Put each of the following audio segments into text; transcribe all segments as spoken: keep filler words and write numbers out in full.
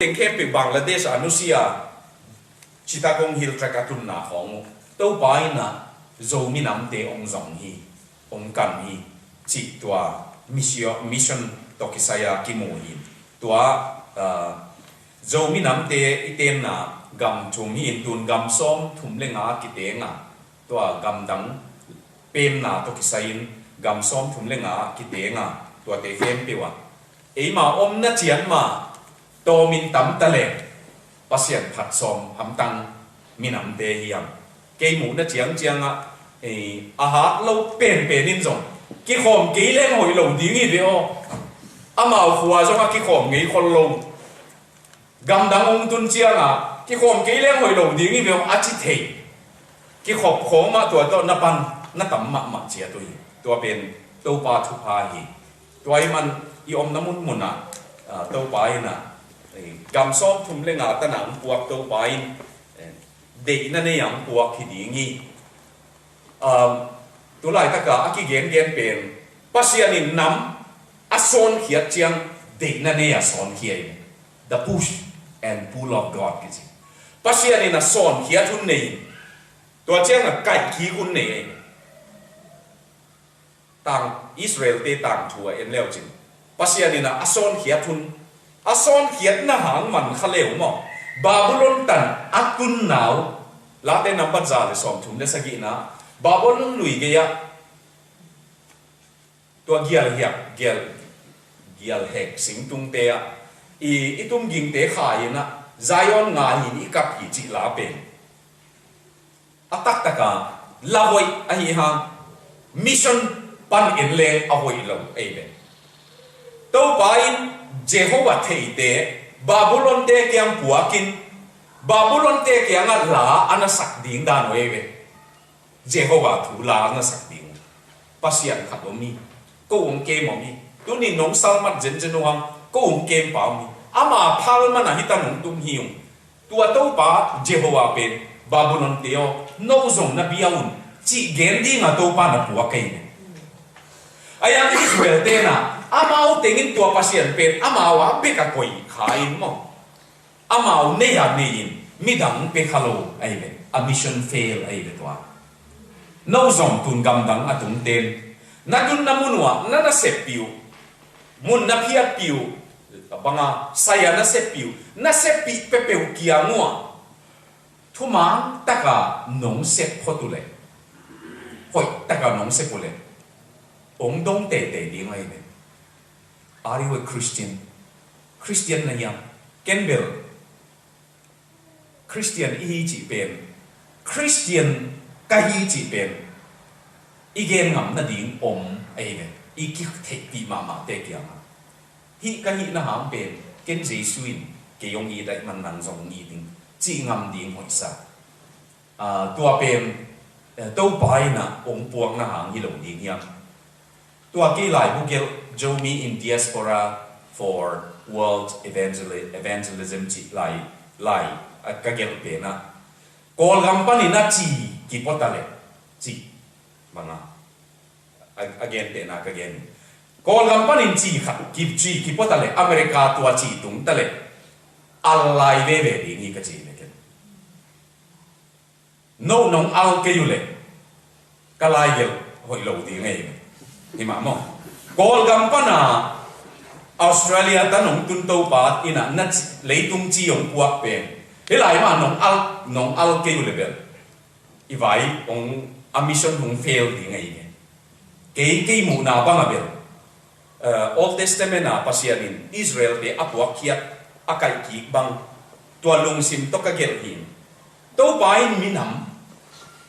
teng khempeuh Bangladesh a nusia Chittagong Hill Tract a tunna khawng uh Topa in ah Zo minamte hong zong hi, hong kan hi cih tua mission, mission tawh kisai a kimu hi. Tua, ah, Zo minamte i tenna gam thum hi in, tun gam sawm thum le nga kiteng a, tua gamdang pemna tawh kisai in gam sawm thum le nga kiteng a, tuate khempeuh ah eima omna ciang mah tawmin tam ta leh Pasian phat sawm hamtang minamte hi hang. Kei muhna ciangciang ah, eh, a hat lo penpen in zong kikhawm kei leng hoih lo ding hi ve aw. Amau khua zong a kikhawm ngei khol lo. Gamdang hong tun ciang ah kikhawm kei leng hoih lo ding hi ve aw a ci thei. Kikhop khawng mah tua tawh na pan na tam mahmah ciat uh hi. Tua pen Topa thupha hi. Tua ahih man i omna munmun ah, ah, Topa in ah, eh, gam sawm thum le nga tan a hong puak Topa in, eh, deihna nei a hong puak hi ding hi. Um, tu laitak a a kigengen pen Pasian in nam a sawnkhiat ciang deihna nei a sawnkhia hi. The push and pull of God kici. Pasian in a sawnkhiat hun nei hi. Tua ciang a kaihkik hun nei hi. Tang Israel-te tangthu a en leucin Pasian in a, a sawnkhiat hun, a sawnkhiatna hang man kha leu maw? Babylon tan a tunna uh, Late nambat za le sawmthum le sagihna, Babylon lui gei ah tua gialhek, gial, gialhek singtungte ah i, i tumgingte khai in ah Zion ngai in i kap hi cih la pen a taktak a la hoih ahi hang, mission pan en leng a hoih lo ei ve. Topa in Jehovah theite Babylon-te kiang puakin Babylon-te kiangah la a na sak ding dan uh ei ve. Jehovah thu la a na sak ding uh Pasian khat om hi. Ko hong kem om hi. Tuni nong salmat zenzen uh hang ko hong kempa om hi. Ama phal man a hita nong tum hi ung. Tua Topa Jehovah pen Babylon-te aw, no zong na bia un, cih gen ding a Topa na puak kei ne. A yang Israel-te na amau tengin tua Pasian pen amau a bek a koih kha in maw? Amau nei a nei in midang pe kha lo ahi ve. A mission fail ahi ve tua. No zong tun gamdang a tungten na tunna mun uh ah na naseppih uh, mun na phiatpih uh, banga sai a naseppih uh, naseppih peuhpeuh kiang uh ah thumang taka nong sep phot uh leh, hoih taka nong sep uh leh hong dong teitei ding ahi ve. Are you a Christian? Christian na hiam? Ken bel Christian i hi cih pen, Christian ka hi cih pen i gen ngam nading om ahi ve. I kitheihpih mahmahte kiangah hih ka hihna hang pen ken Jesu in kei hong it ahih man nang zong hong it ing cih ngam ding hoihsa. Ah, tua pen, eh, Topa in ah hong puakna hang hi lo ding hiam? Tua kei laibu gelh Zomi in Diaspora for World Evangeli-, Evangelism cih lai, lai, a, ka gelh pen ah Kawlgam panin a ci kipua ta leh cih banga a, a gentehna ka gen. Kawlgam panin ci khat ki, ci kipua ta leh America tua ci tung ta leh al lai veve ding hi ka ci hi ken. No nong al kei uh leh ka laigelh hoih lo ding ei. Hi mah maw? Kawlgam pana Australia tan hong tun Topa in ah na ci, leitung ci hong puak pen hih lai mah nong al, nong al kei uh leh bel i vai hong, a mission hong fail ding ei. Kei, kei muhna bang a bel, eh, Old Testament a Pasian in Israel-te a puakkhiat a kaihkik bang tua lungsim tawh ka gelh hi. Topa in minam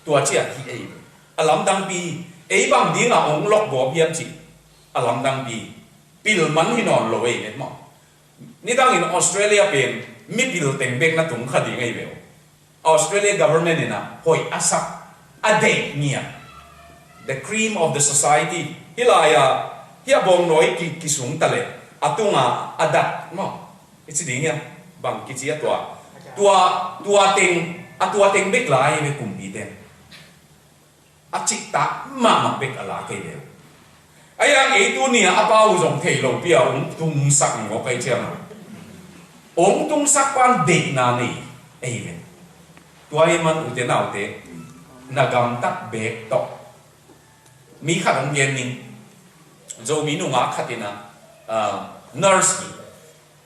tua ciah hi ei. A lamdangpi, ei bang dingah hong lokgawp hiam cih a lamdangpi, pil man hi nawn lo ei maw? Nidangin Australia pen mipil teng bek na tung kha ding ei ve uh. Australia government in ah hoih a sak, a deih ngiat, the cream of the society. Hih lai-ah hih a bawngnawi ki, kisung ta leh a tunga a dat maw? I ci ding hiam? Bang kici a tua, tua, tua teng, a tua teng bek lai ve kumpite. A cihtak mahmah bek a la kei leh. A yang ei tuni a a pau zong thei lo pi a hong tungsak ngawk kei ciang a. Ong tungsak pan deihna nei ei ve. Tua hi man ute naute, na gamtat beek tawh. Mi khat ong gen ning, Zomi nungak khat in ah, ah, nurse hi.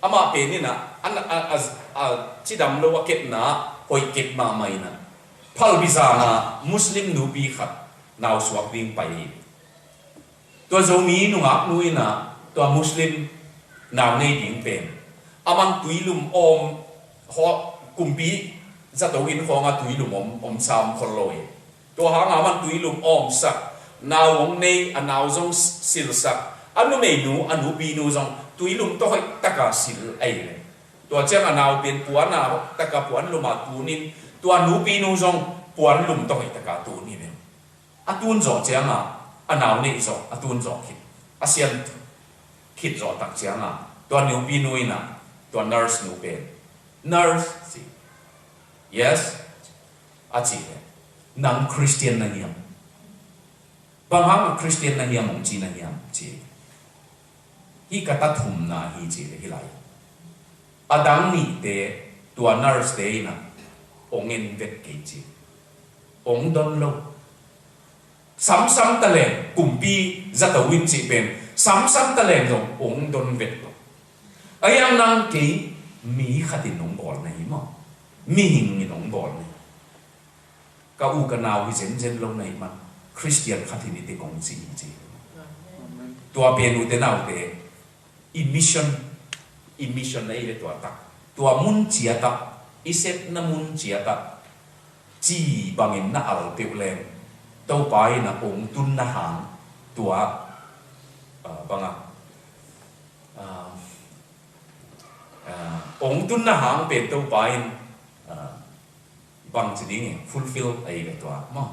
Amah pen in ah, a, a, a, a cidam lo a kepna hoih kep mahmah in ah, Phalbi zan ah Muslim nupi khat nausuak ding pai hi. Tua Zomi nungak nu in ah tua Muslim nau nei ding pen, aman tuilum awm, kumpi zato inn khawngah tuilum om, om sam khol lo hi. Tua hangah aman tuilum awmsak, nau hong nei, a nau zong silsak, a numeinu, a nupinu zong tuilum tawh hoih taka sil ahi ve. Tua ciang a nau pen puan a taka puan lumah tunin, tua nupinu zong puan lum tawh hoih taka tun hi ve. A tun zawh ciangah, a nau neih zawh, a tun zawh khit, a sian khit zawh tak ciangah, tua nupinu in ah, tua nurse nu pen, "Nurse," ci. "Yes," a ci leh, "Nang Christian na hiam? Bang hang a Christian na hiam hong ci na hiam?" ci. "Hih ka ta thumna hi," ci leh, "Hih lai." A dang nihte, tua nurse te in ah, "Hong en vet kei," ci. "Hong don lo." Samsam taleng, kumpi zato in cih pen, samsam taleng zong hong don vet lo. Ahi hang nang kei mi khat in hong bawl na hi maw? Mihing in hong bawl na hi. Ka u ka nau hi zenzen lo na hih man, Christian khat hi ni teh kong ci hi ci. Tua pen ute naute, i mission, i mission na i le tua tak, tua mun ciatah, i sepna mun ciatah, ci bangin na al peuh leng, Topa in a ong tunna hang, tua, ah, banga, ah, ah, ong tunna hang pen Topa in, ah, bang ci ding e, fulfill ahi ve tua maw?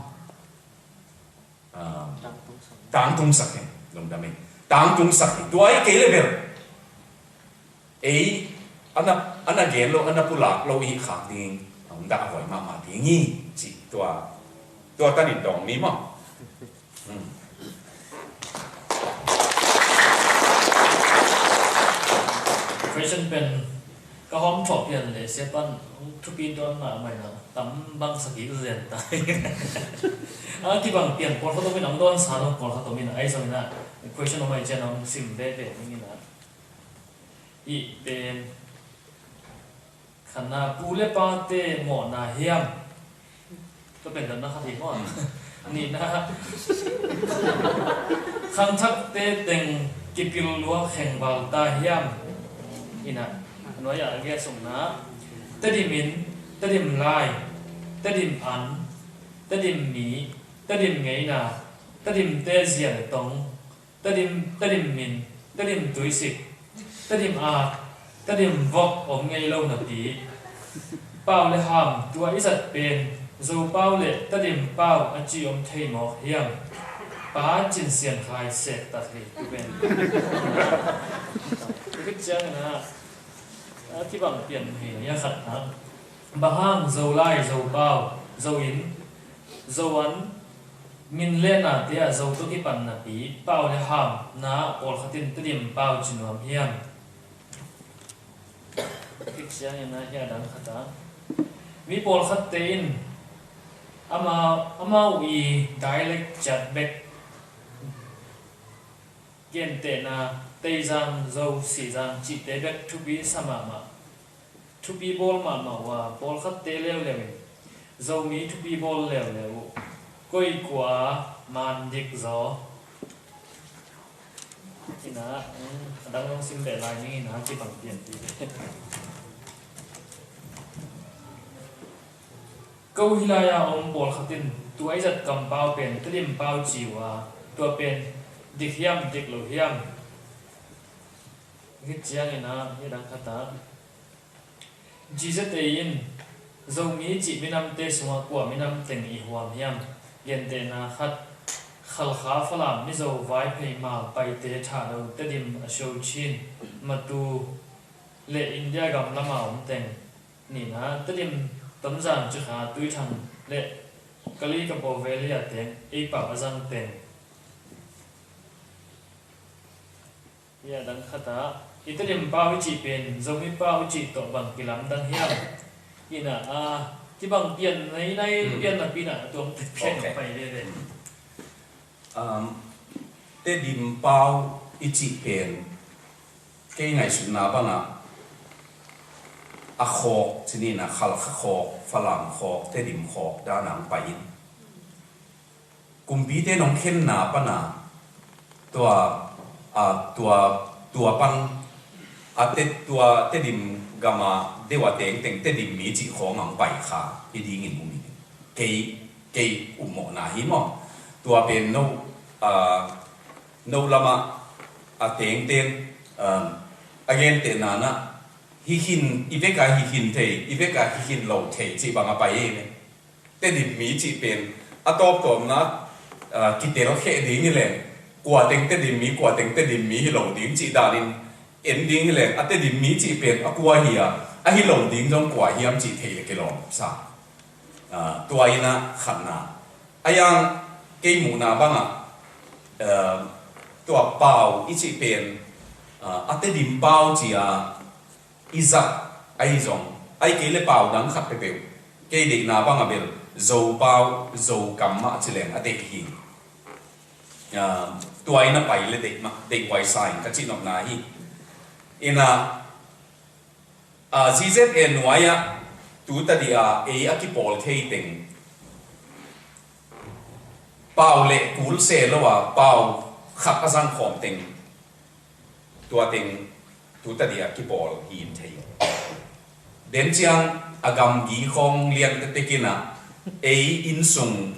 Ah, tangtungsak hi, lungdam hi. Tangtungsak hi, tua hi kei le bel. Ei, a na, a na gen lo, a na pulak lo i khak ding, a hong dah a huai mahmah ding hi, ci tua. Tua tanin dawng ni maw? Hmm. Question pen, ka hawm thawh pian le sia pan thupi dawn mah mai na tam bang sa kik zen ta. A kibang pian pawlkhat om in a hong dawn sa lo pawlkhat om in a ai zong in a question om ai cian a hong sim veve ning in a. I pen khatna pu le pate mawhna hiam. Tua pen dotna khat hi maw. Nihna, khangthakte teng kipil lua khengval ta hiam. Ina, a nuai-ah a giat sungna, Tedim inn, Tedim lai, Tedim an, Tedim mi, Tedim ngeina, Tedimte zia le tong, Tedim, Tedim min, Tedim tuisik, Tedim aak, Tedim vok om ngei lo napi. Pau le Ham tua i zat pen Zopau le Tedim pau a ci om thei mawk hiam? Pa Cin Sian Khai sek tak hi tu pen. Tuk ciangin a, a kibang pian hi a khat na. Bang hang Zolai, Zopau, Zoin, Zoan, min le nate ah Zo tawh kipan napi Pau le Ham na pawlkhat in Tedim pau ci nuam hiam? Kik siangin a hi a dang khat a, mi pawlkhatte in amau, amau i dialect ciat bek, gentehna Teizang, Zo, Sizang cihte bek thupi sa mahmah. Thupi bawl mahmah uh a, pawlkhatte leuleu in Zomi thupi bawl leuleu uh. Koi kua man dik zaw. Ina, um, a dang long sim beh lai ning ina kibang pian ti. Ko hi lai-a om pawlkhat in tua i zat kampau pen Tedim pau ci uh a, tua pen dik hiam, dik lo hiam? Hih ciangin a, hi dang khat a, G Z A in Zomi cih minamte sungah kua minam teng i huam hiam? Gentehna khat, Khalkha, Falam, Mizo, Vaiphei, Hmar, Paite, Thahlo, Tedim, Aso, Chin, Matu le India gam lama om teng. Nihna, Tedim, Tonzang, Cikha, Tuithang le Kali Kapo Valley a teng, ei pau a zang teng. Hi a dang khat ah, I Tedim pau i cih pen Zomi pau i cih tawh bang kilamdang hiam? Ina a kibang pian nai nai pian napi na a tuam te pian pai veve. Um, Tedim pau i cih pen kei ngaihsutna bangah a khawk, cinina Khalkha khawk, Falam khawk, Tedim khawk dana hong pai in. Kumpite nong khenna pana tua, a, tua, tua pan a te, tua Tedim gama deuh a tengteng Tedim mi cih khawng ang pai kha hi dingin um hi. Kei, kei upmawhna hi maw? Tua pen no, a, no lama a tengteng, a, a gentehna na hi khin, i veka hi khin thei, i veka hi khin lo thei cih bang a pai hi. Tedim mi cih pen a tawptawpna, a, kitel kheh ding hi leng, kua teng Tedim mi, kua teng Tedim mi hi lo ding cih danin en ding hi leng, a Tedim mi cih pen a kua hi a, a hi lo ding zong kua hiam cih thei le kilawm sa. A, tua ina khatna. A yang kei muhna bangah, a, tua pau i cih pen, a, a Tedim pau ci a, i zat ahi zong, ahi kei le pau dang khat peuhpeuh. Kei deihna bang a bel Zo pau, Zo kam mah ci leng a deih hi. Ah, tua ina pai le deih mah, deih huai sa in ka cih nopna hi. Ina, ah, Z Z A nuai ah tu ta dih a ei a kipawl thei teng pau le kul se lo a pau khat a zang khawm teng tua teng tu ta dih a kipawl hi in thei. Den ciang a gamgi khawng lian ka tekin ah ei innsung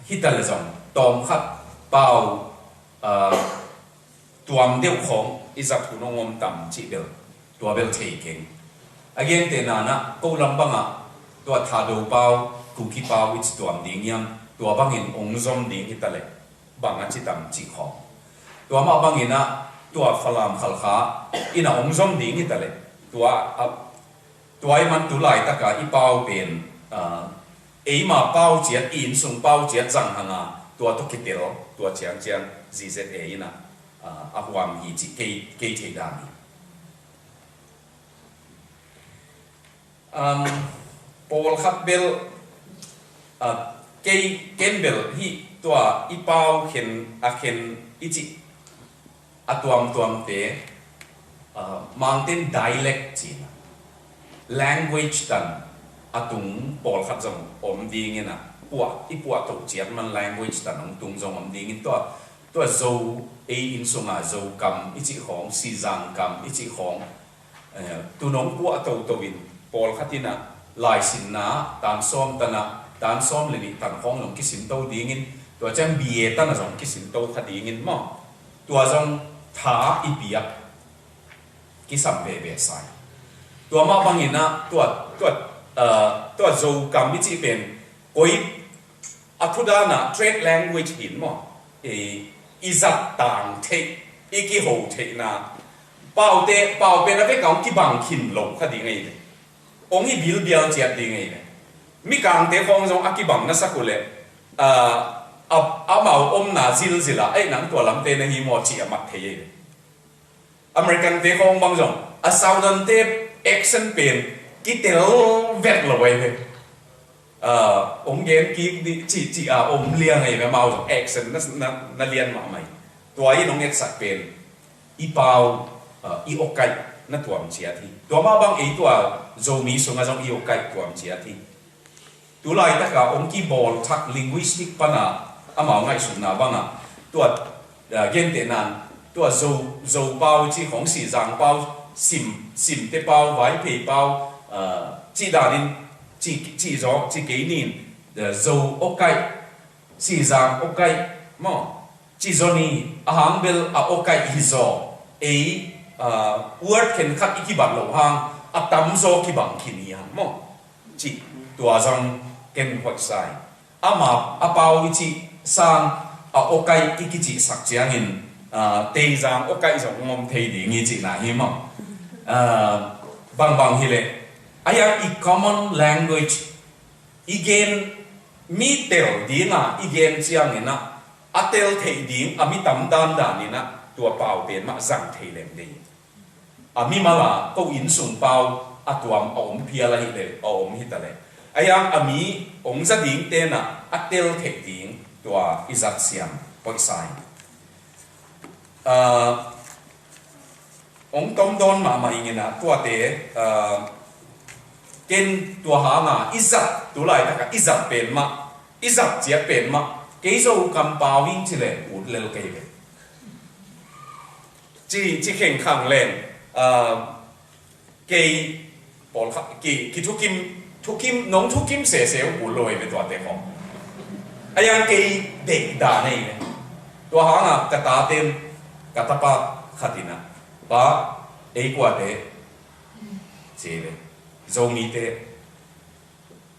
hi ta le zong tawm khat pau, ah, tuam deuh khawng i zat hun hong om tam cih bel tua bel thei keng. A gentehna na ko lam bangah tua Thado pau, Kuki pau i ci tuam ding hiam, tua bangin hong zom ding hi ta le bang a ci tam cih khawng. Tua mah bangin ah tua Falam Khalkha in a hong zom ding hi ta le tua a, tua i man tu laitaka i pau pen, ah, eima pau ciat, i innsung pau ciat zang hanga tua tawh kitel, tua ciangciang Z Z A in ah, ah, a huam hi cih kei, kei thei dan hi. Um, pawlkhat bel, ah, kei ken bel hih tua i pau khen a khen i cih a tuamtuamte, ah, Mangten dialect cihna language tan a tung pawlkhat zong om dingin a puah, i puah toh ciat man language tan hong tung zong om dingin tua, tua Zo ei innsunga Zo kam i cih khawng, Sizang kam i cih khawng, eh, tu nong puah toto in pawlkhat in ah laisinna tan sawm tan ah, tan sawm le nih tan khawng zong kisin to dingin, tua ciang B A tan ah zong kisin to kha dingin maw? Tua zong tha i piak kisam veve sai. Tua mah bangin ah tua, tua, eh, tua Zo kam i cih pen koi a thu dan ah trade language hi in maw? I, i zat tang theih, i kiho theihna. Paute, pau pen a vek a hong kibang khin lo kha ding ahi ve. Hong i bilbial ciat ding ahi ve. Mikangte khawng zong a kibang na sak uh leh, ah, a, amau omna zilzil ah, "Ei, nang tua lamte na hi maw?" cih a mat thei ahi ve. American te khawng bang zong a Southern te accent pen kitel vet lo ahi ve. Ah, hong gen kik dih cih, cih a om liang ahi ve, amau zong accent na, na, na lian mahmah hi. Tua in hong etsak pen i pau, ah, i awkaih na tuam ciat hi. Tua mah bang ei tua Zomi sungah zong i awkaih tuam ciat hi. Tu laitaka hong kibawl thak linguistic pana amau ngaihsutna banga tua, ah, gentehna tua Zo, Zo pau cih khawng, Sizang pau, Sim, Simte pau, Vaiphei pau, ah, cih danin cih, cih zaw, cih kei nin, ah, Zo awkaih, Sizang awkaih maw? Cih zaw ni, a hang bel a awkaih hi zaw. Ei, ah, word khenkhat i kibat loh hang a tamzaw kibang khin hi hang maw? Cih tua zong ken hoih sa hi. Ama a pau i cih sang a awkaih i kicihsak ciangin, ah, Teizang awkaih zong ngom thei ding hi cihna hi maw? Ah, bangbang hileh a hiang i common language i gen, mi tel dinga i gen ciangin ah a tel theih ding a mi tam dandan in ah tua pau pen mah zang thei leng dei. A mimal a ko innsung pau a tuam a om phial ahih leh a om hi ta leh, a hiang a mi hong za dingte na a tel theih ding tua i zat siam hoih sa hi. Aa, hong tom dawn mahmah ing in ah tuate, aa, ken tua hang a i zat, tu laitak a i zat pen mah, i zat ciat pen mah, kei Zo kampau ing ci leng ut lel kei ve. Ci, ci khengkhang leng, aa, kei pawlkhat ki, ki thukim, thukim, nong thukim sese uh kul lo ei ve tuate khawng. A hiang kei deih dan ei ve. Tua hang a ka taten, ka tapa khat in ah, "Pa, ei kuate," ci ei ve. "Zomite,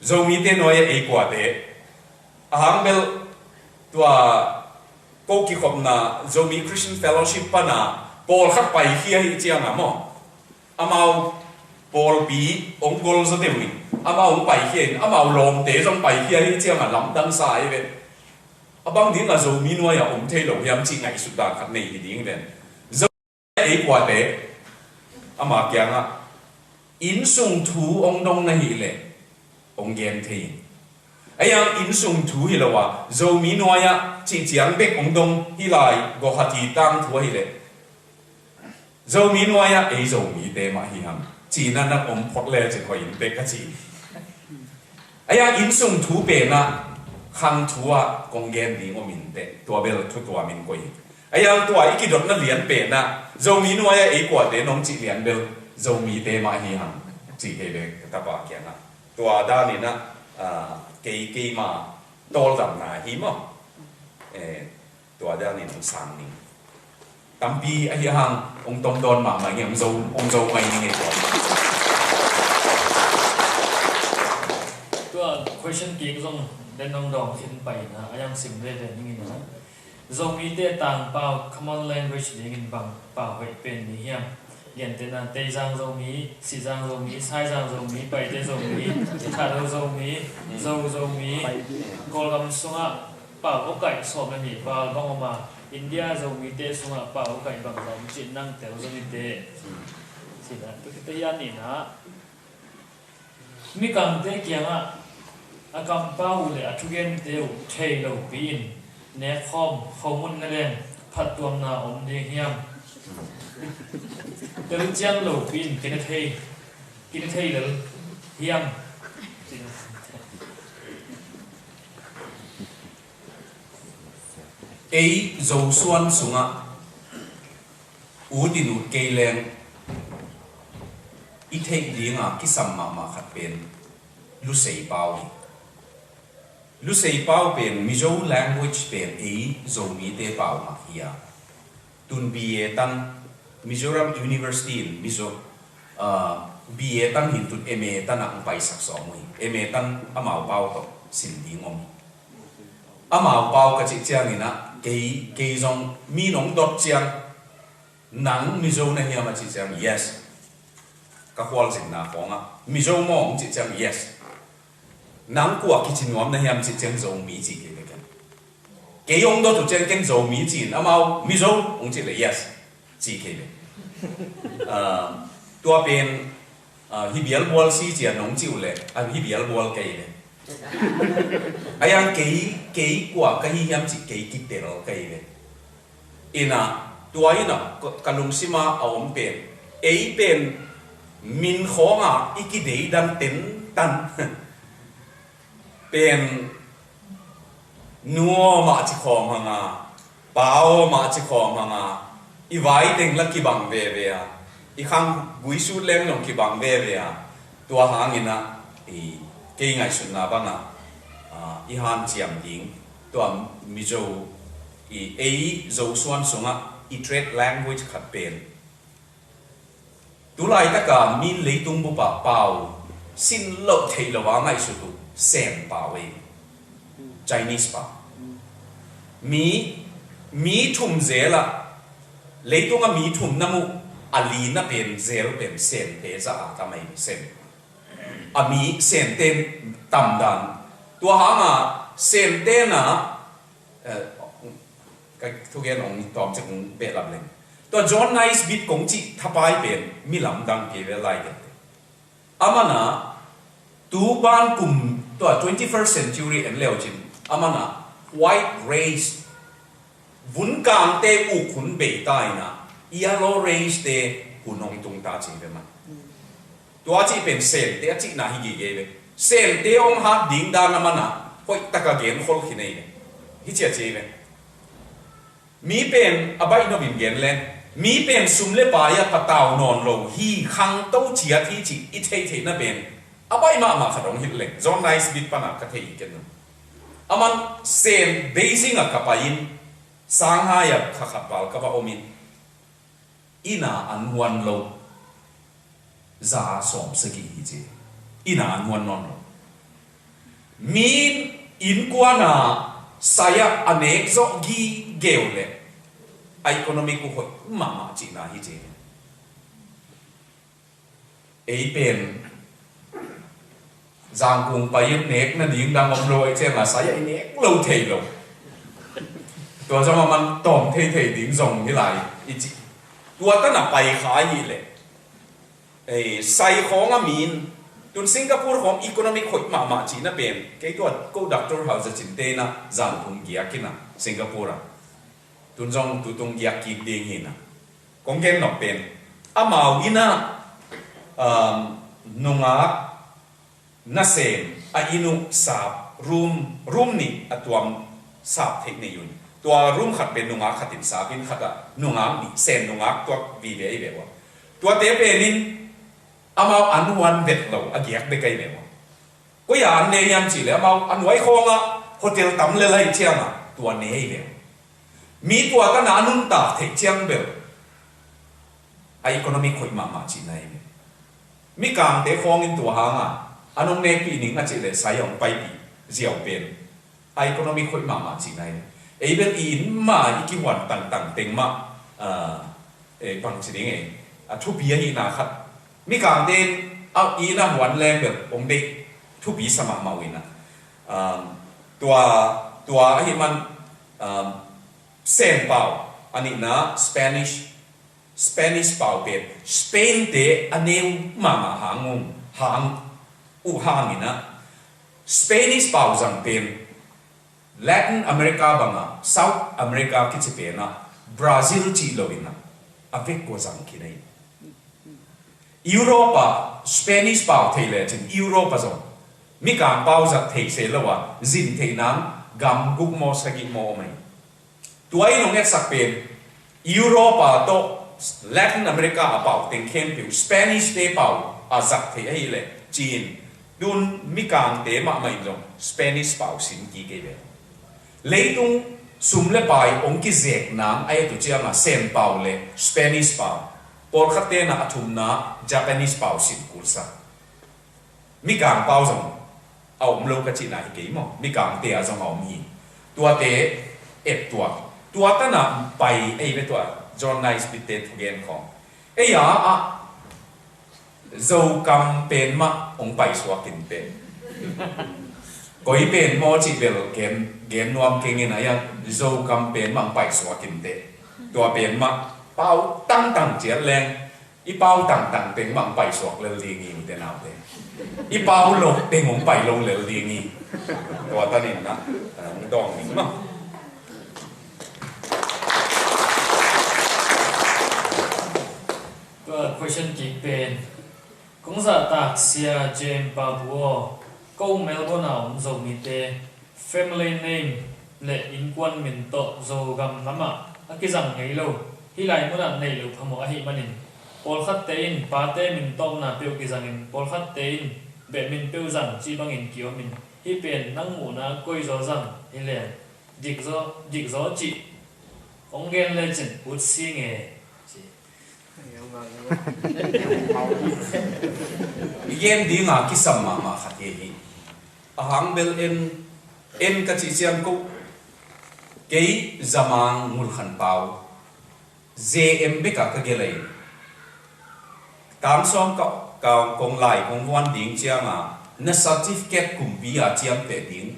Zomite nuai ah ei kuate." A hang bel tua ko kikhopna Zomi Christian Fellowship pan a pawlkhat paikhia hi ciang a maw, amau pawlpi hong gol zaw deuh in, amau hong paikhia in, amau lawmte zong paikhia hi ciang a lamdang sa ei ve. A bang ding a Zomi nuai ah om thei lo hiam cih ngaihsut dan khat nei hi ding ven. Zo ei kuate, ama kiangah innsung thu hong dong na hih leh hong gen thei in. A hiang innsung thu hi lo a, Zomi nuai ah cih ciang bek hong dong hi lai, Guwahati tangthu ahih leh, Zomi nuai ah ei Zomite mah hi hang, cihna na om phot le cin hoih in teh ka ci. A hiang innsung thu pen ah khang thu ah kong gen ding om in teh, tua bel thu tuam in koih hi. A hiang tua i kidotna lian pen ah Zomi nuai ah ei kuate nong cih lian bel Zomite mah hi hang, ci kei ve ka tapa kiangah. Tua dan in ah, ah, kei, keima tawldamna hi maw. Eh, tua dan in hong sang ning. Tampi ahi hang hong tom dawn mahmah ing, hong zo, hong zo mai ning ei tua. Tua question kik zong den hong dawng khin pai na, a hiang sim veve ning in a. Zomite tangpau, common language dingin bang pau hoih pen ni hiam? Gentehna Teizang Zomi, Sizang Zomi, Saizang Zomi, Paite Zomi, Thadou Zomi, Zo Zomi, Kawlgam sungah pau awkaih sawm le nih val bang om a, India Zomite sungah pau awkaih bang za om cih nang tel zaw ni teh. Cih na, tu khit teh hian ni na. Mikangte kiangah a kampau uh le a thugente uh thei lopi in nekkhawm khomun na leng phattuamna om ding hiam? Tel ciang lopi in kina thei, kina thei lel hiam? Ei Zosuan sungah ut in ut kei leng i theih dinga kisam mahmah khat pen Lusei pau hi. Lusei pau pen Mizo language pen ei Zomite pau mah hi a. Tun B A tan Mizoram University in Mizo, ah, B A tan hi in tun M A tan ah hong paisak sawm uh hi. M A tan amau pau tawh sim ding om hi. Amau pau ka cih ciangin ah kei, kei zong mi nong dot ciang, "Nang Mizo na hiam?" a cih ciang, "Yes." Ka khualzinna khawngah, "Mizo maw?" hong cih ciang, "Yes." "Nang kua kici nuam na hiam?" cih ciang, "Zomi," ci kei ve ken. Kei hong dot uh ciang ken Zomi ci-in amau, "Mizo," hong cih leh, "Yes," ci kei ve. Ah, tua pen, ah, hi bialbual si ci-a nong cih uh leh, ah, hi bialbual kei ve. A hiang kei, kei kua ka hi hiam cih kei kitel kei ve. Inah, tua inah ka, ka lungsima a om pen, ei pen min khawnga i kideidan tentan pen, nu aw mah ci khawm hanga, pa aw mah ci khawm hanga, i vai teng la kibang veve a, i khang guisut leng long kibang veve a, tua hanginah i kei ngaihsutna bangah, a, i hanciam ding, tua Mizo i ei Zosuan sungah i trade language khat pen. Tulaitaka min leitung bupah pau sin loh theih loh a ngaihsut uh Sem pau ei. Chinese pau. Mi, mi thum zelah, leitunga mi thum na muh a lina pen zel pen Semte zah a tam ei Sem. A mi Semte tamdan. Tua hanga Semte na, eh, ka thugen ong tawm cek ong behlap leng. Tua John Naisbitt kong cih thapai pen mi lamdang kei ve lai kei. Aman a, tu ban kum tua twenty-first century en leucin, aman a white race, vunkangte uk hun bei ta in a, yellow race te hun hong tung ta ci ve man. Tua cih pen Sente a cihna hi gige ve. Sente hong hat ding dan aman a hoih taka genkhol khin ei ve. Hi cia ci ve. Mi pen a baih nopin gen leng, mi pen sum le pai a patau nawn lo hi, khangto ciat hi cih i theihtheihna pen a baih mahmah khat hong hilh leng, John Naisbitt pana ka thei hi ken. Aman Sen Beijing a ka pai-in, Shanghai a kha khat val ka va omin, inn a an huan lo za sawm sagih hi ci. Inn a an huan nawn lo. Mi innkuan a sai-ah a nek zawh gigeu le a economic uh hoih mahmah cihna hi ci. Ei pen Zangkung pai-in nek nading dang om lo ahih ciangin sai-ah i nek lo thei lo. Tua zong a man tawm theithei ding zong hi lai i ci. Tua tan a pai kha ahih leh, ei, sai khawng a min, tun Singapore khawng economic hoih mahmah cihna pen, kei tua ko Doctor Hau Za Cin te in a zan thum giak in a Singapore a, tun zong tu tung giak kik ding hi in a. Kong gen nop pen, amau in a, um, nungak nasem a inn uh sap, room, room nih a tuam sap theih nei un. Tua room khat pen nungak khat in sap in, khat ah nungak nih, Sen nungak tuak vive ahi ve ua. Tuate pen in amau an huan vet lo a giak bek ahi ve ua. Koi a an ne hiam cih leh amau a nuai khawng ah hotel tam lel ahih ciangin tua ne ahi ve ua. Mi tua tan a nuntak theih ciang bel a economic hoih mahmah cihna hi ve. Mikangte khawng in tua hang a, an hong nekpih ning a cih leh sai a hong paipih ziau pen a economic hoih mahmah cihna hi ve. Ei bel i inn mah i kihuan tangtang teng mah, ah, eh, bang ci ding e, a thupi ahihna khat. Mikangte in a inn a huan leng bel hong deih thupi sa mahmah uh in a. Um, tua, tua ahih man, um, Sen pau, a nihna Spanish, Spanish pau pen Spain te a neu mahmah hang uh, hang uh hangin a, Spanish pau zang pen Latin America banga South America kici pen a, Brazil cih lo in a, a vek kua zang khin a hi. Europe a Spanish pau thei lecin Europe a zong mikang pau zat thei se lo a, zin theih nang gam guk maw sagih maw om a hi. Tua in hong etsak pen Europe a tawh Latin America a pau teng khempeuh Spanish te pau a zat thei ahih leh ci-in, tun mikangte mahmah in zong Spanish pau sin kik ei ve. Leitung sum le pai hong kizek nang a et uh ciangin Sen pau le Spanish pau, pawlkhatte in a thumna Japanese pau sin kulsa. Mikang pau zong a om lo ka cihna hi kei maw? Mikangte ah zong a om hi. Tuate et tuak. Tua tan a pai ei ve tua John Naisbitt te thugen khawng. Ei a, a Zokam pen mah hong paisuak in teh. Koi pen maw cih bel gen, gen nuam keng in a, Zokam pen mah hong paisuak in teh. Tua pen mah pau tangtang ciat leng, i pau tangtang teng mah hong paisuak lel ding hi, ute naute. I pau lo teng hong pai lo lel ding hi. Tua tan in na, hong dawng ding mah. Tua question kik pen, kong zahtak Sia J M Pabu aw, ko Melbourne a om Zomite family name le innkuan min tawh Zogam lamah a kizang ngei lo, hih lai munah neih loh phamawh ahih manin, pawlkhatte in pate min tawpna peuh kizangin, pawlkhatte in beh min peuh zang cih bangin kiomin, hih pen nang muhna koizaw zang hi leng dikzaw, dikzaw cih hong gen lecin ut si nge ci. I gen dinga kisam mahmah khat hi hi. A hang bel en, en ka cih ciang ko, kei Zamang Ngulkhan Pau, J M bek a ka gelh a hi. Tang sawm ka, ka kong lai kong vuan ding cianga na certificate kumpi a ciamteh ding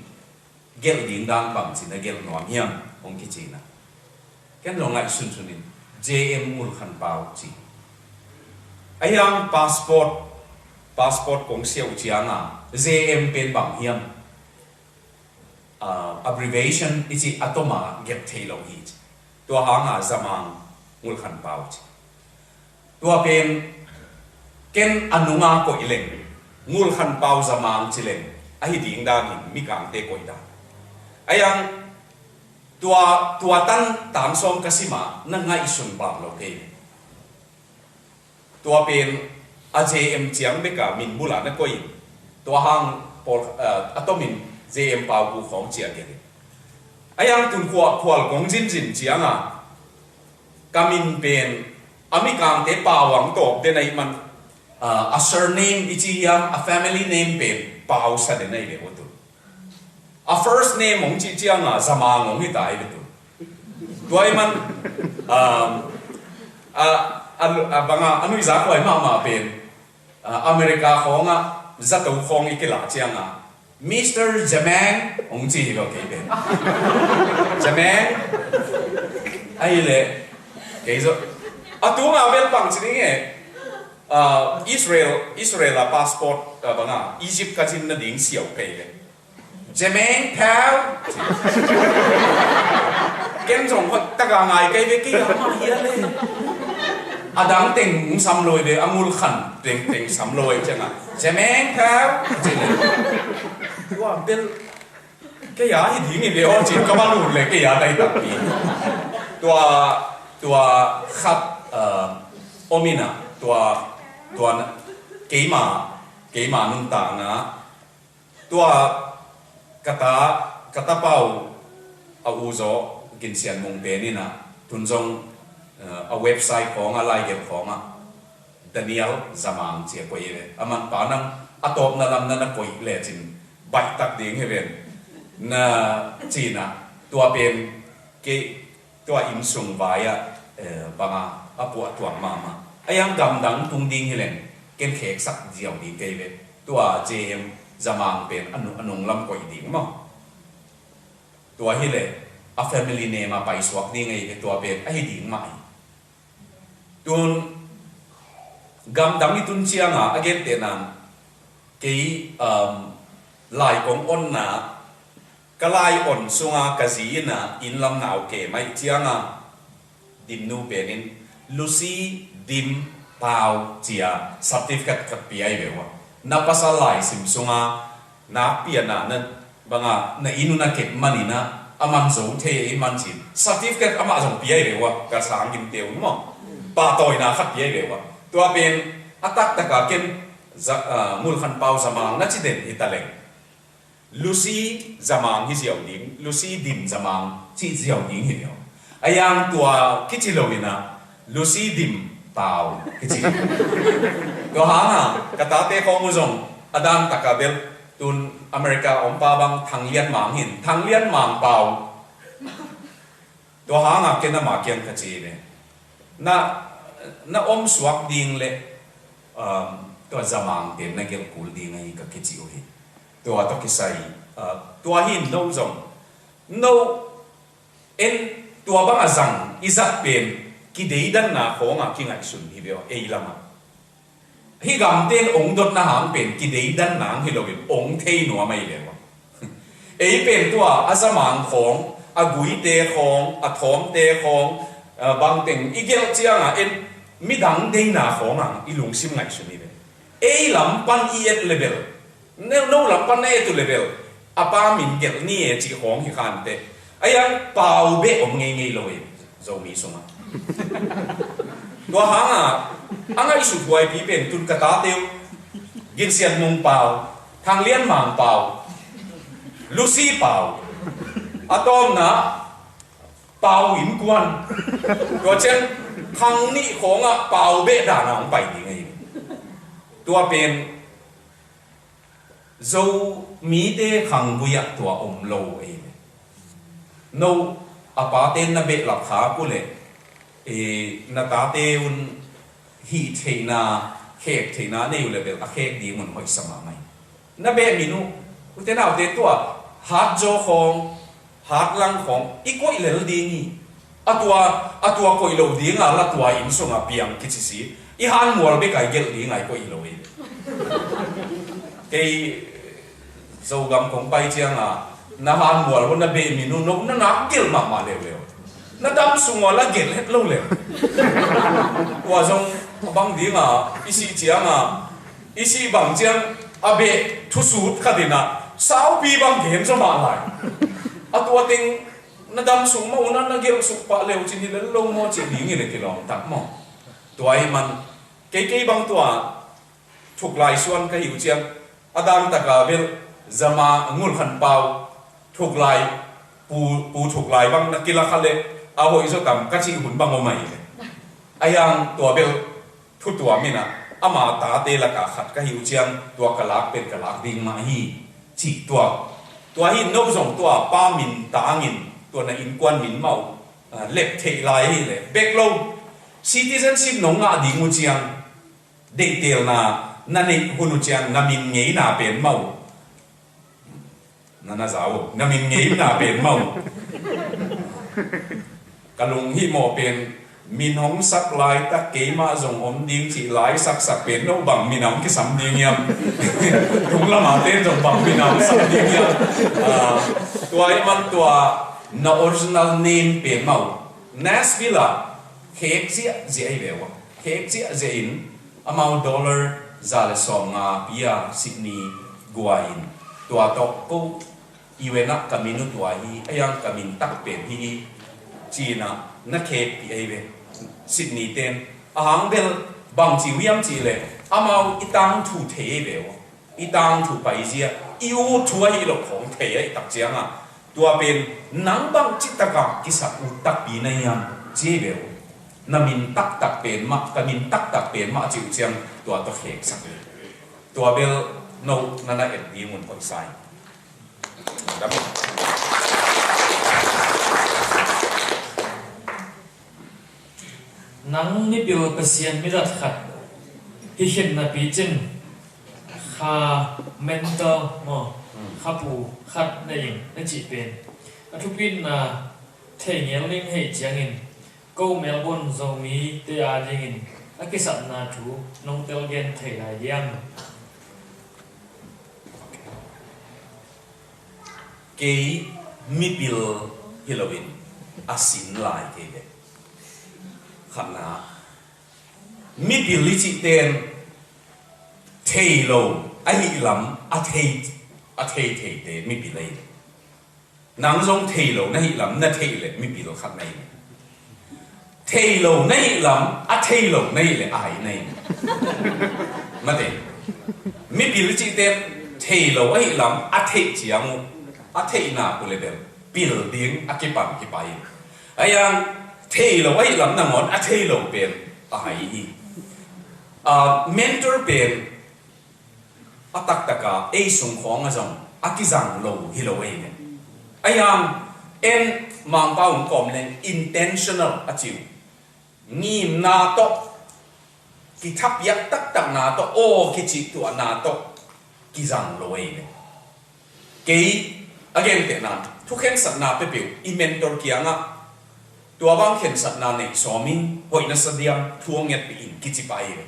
gelh ding dan bangci na gelh nuam hiam hong kici na. Ken zong ngaihsun sunin J M Ngulkhan Pau ci. A hiang passport, passport kong siau cianga J M pen bang hiam? Ah, abbreviation i ci a toma gep thei lo hi ci. Tua hanga Zamang Ngulkhan Pau ci. Tua pen ken a nunga koih leng, Ngulkhan Pau Zamang ci leng, ahi ding danin Mikangte koih dan. A hiang tua, tua tan tang sawm ka sima na ngaihsun bang lo kei. Tua pen a J M ciang beka min bula na koih in. Tua hang pawl, eh, a tomin J M Pau Gu khawng cia gen. A hiang tun khua khual kong zinzin cianga ka min pen a Mikangte Pau ang tawp den a i man, ah, a surname i ci hiam, a family name pen Pau sa den a i le o tu. A first name hong ci cianga Zamang hong hita i le tu. Tua i man, um, a, a, a banga a nuiza kuai mahmah pen, ah, America khawngah zato khawng i kila cianga Mister Zamang hong ci hi lo kei pen. Zamang. Ahi le kei zo. A tunga vel pang ci ding e. Ah, Israel, Israel a passport, ah, banga Egypt ka cin na ding siau kei le. Zamang Pau. Ken zong hot taka ngai kei ve kei a ma hia le. A dang teng sam loi ve, a Ngulkhan teng teng sam loi cianga Zamang Pau. Tua bel kei a hi ding i ve aw cin ka va lut le kei a dai tak hi. Tua, tua khat, uh, omina, tua, tua keima, keima nuntakna, tua ka ta, ka ta Pau a u zaw Gin Sian Mung pen ina, tun zong, uh, a website khawng a, laigel khawng a, Daniel Zamang cia koih hi ve. A manpa nang a tawpna lam na na koih lecin baihtak ding hi ven. Na cina tua pen kei tua innsung vai-ah, eh, banga a puah tuang mahmah. A hiang gamdang tung ding hi leng ken kheksak ziau ding kei ve. Tua J M Zamang pen a nu-, a nunglam koih ding maw. Tua hi le a family name a paisuak ding ahi ve, tua pen ahi ding mah hi. Tun gamdang i tun cianga a gentehna kei, um, lai kong onna, ka lai on sunga ka zi ina inn lam nau ke mai cianga Dimnu penin Lucy Dim Pau cia certificate ka pia i ve ua. Na pasal lai sim sunga nakpi a na, na banga na inn uh na kep manina a man zo thei i man cin certificate amah zong pia i ve ua, ka sang gim teu maw. Pahtawina khat pia i ve ua. Tua pen a taktaka ken za-, ah, Ngulkhan Pau Zamang na ci den hi ta leng. Lucy Zamang hi ziau ding, Lucy Dim Zamang ci ziau ding hi lo. A hiang tua kici lo ina Lucy Dim Pau kici. Tua hanga ka tate khawng uh zong a dan taka bel tun America om pa bang Thang Lian Mang hin, Thang Lian Mang Pau. Tua hanga ken ama kiang ka ci ve. Na, na om suak ding le, um, tua Zamang pen na gelh kul ding ahi ka kici uh hi. Tua tawh kisai, uh, tua hin no zong. No en tua banga zang i zat pen kideidanna khawnga kingaihsun hi ve aw, ei lama. Hih gamten ong dotna hang pen kideidan nang hi loin ong thei nuam ahi leu a. Ei pen tua a Zamang khawng, a Guite khawng, a Thawmte khawng, a bangteng i gelh cianga en midang deina khawng ang i lungsim ngaihsun hi ve. Ei lam pan i et le bel, no, no lam pan na et uh le bel, a pa min gelh ni e cih khawng hi khan teh. A hiang Pau beh om ngeingei lo e, Zomi sungah. Tua hanga a ngaihsut huaipi pen tun ka tate uh, Gin Sian Mung Pau, Thang Lian Mang Pau, Lucy Pau, a tawmna Pau Inn Kuan. Tua ciang khang nih khawngah Pau beh dana hong pai ding ahi. Tua pen Zomite khanggui ah tua om lo ei ve. No a pate na behlap khak uh leh, eh, na tate un hih theihna, khek theihna nei uh leh bel a khek ding un hoihsa mahmah hi. Na beh min uh, ute naute tua, hat zaw khawng, hat lang khawng, i koih lel ding hi. A tua, a tua koih lo dinga la tua inn sunga piang kici si. I hanmual bek a i gelh dinga i koih hi lo hi. Kei Zogam kong pai cianga na hanmual uh na beh min uh no na nak gelh mahmah leuleu. Na dam sung uh la gelh het lo leu. Tua zong a bang dinga i sih cianga i sih bang ciang a beh thusut khat inah saupi bang gen zaw mah lai. A tua teng na dam sung mah uh na na gelh suk pah leu cin hi lel lo maw cih ding hi le kilawm tak maw. Tua hi man kei kei bang tua thuklai suan ka hi uh ciang a dang taka bel zama ngul khan pau thuklai pu, pu thuklai bang na kila kha le a hoih zaw tam ka cih hun bang om ahi le. A yang tua bel thu tuam inah ama tate laka khat ka hi uh ciang tua ka lak pen ka lak ding mah hi cih tua. Tua hi no zong tua pa min tangin tua na innkuan min mah uh, ah, lep theih lai hi le bek lo. Citizenship nong ngah ding uh ciang deihtelna na neih hun uh ciang na min ngeina pen mah uh. Na na za uh na min ngeina pen mah uh. Ka lunghimawh pen min hong sak laitak keimah zong om ding cih lai saksak pen no bang min a hong kisam ding hiam? Tung lama ten zong bang min a hong sam ding hiam? Ah, tua hi man tua na original name pen mah uh. Nashville ah khek ziahziah hi ve uh. Khek ziahziah in amau dollar za le sawm nga pi a Sydney guai in tua tawh ko U N ah ka min uh tua hi a, yang ka min tak pen hi hi. Ci-in ah na khekpih ahi ve. Sydney ten a hang bel bang ci uh hiam cih leh amau i tangthu thei ahi ve uh. I tangthu paizia i ut thu ahi loh khawng thei ahi tak ciangah tua pen nang bang citak ah kisak ut takpi na hiam ci ahi ve uh. Na min taktak pen mah, ka min taktak pen mah a ci uh ciang tua tawh kheksak hi. Tua bel no na na et ding un hoihsa hi. Nang mipil Pasian midat khat hi khin napi cin kha mentor maw, kha pu khat na ing na cih pen a thupitna thei ngel ning hei ciangin ko Melbourne Zomi te a dingin a kisapna thu nong tel gen thei lai diam? Kei mipil hi loin a sin lai kei ve. Khatna mipil i cih ten thei lo ahih lam a thei, a thei theite mipil ahi. Nang zong thei lo na hih lam na theih leh mipil khat na hi. Thei lo na hih lam a thei lo na hih leh a hai na hi. Mate. Mipil cihte thei lo ahih lam a theih ciang uh a theihna uh le bel pil ding a kipan kipai. A yang thei lo ahih lam nangawn a thei lo pen a hai hi. Ah, mentor pen a taktaka ei sung khawng a zong a kizang lo hi lo ei ve. A yang en Mangpau hong kawm leng intentional a ci uh. Ngimna tawh kithapiak taktakna tawh aw kicihtuahna tawh kizang lo ei ve. Kei a gentehna thukhensatna peuhpeuh i mentor kiangah tua bang khensatna neih sawm in hoih na sa diam thu hong ngetpih in kici pah ei ve.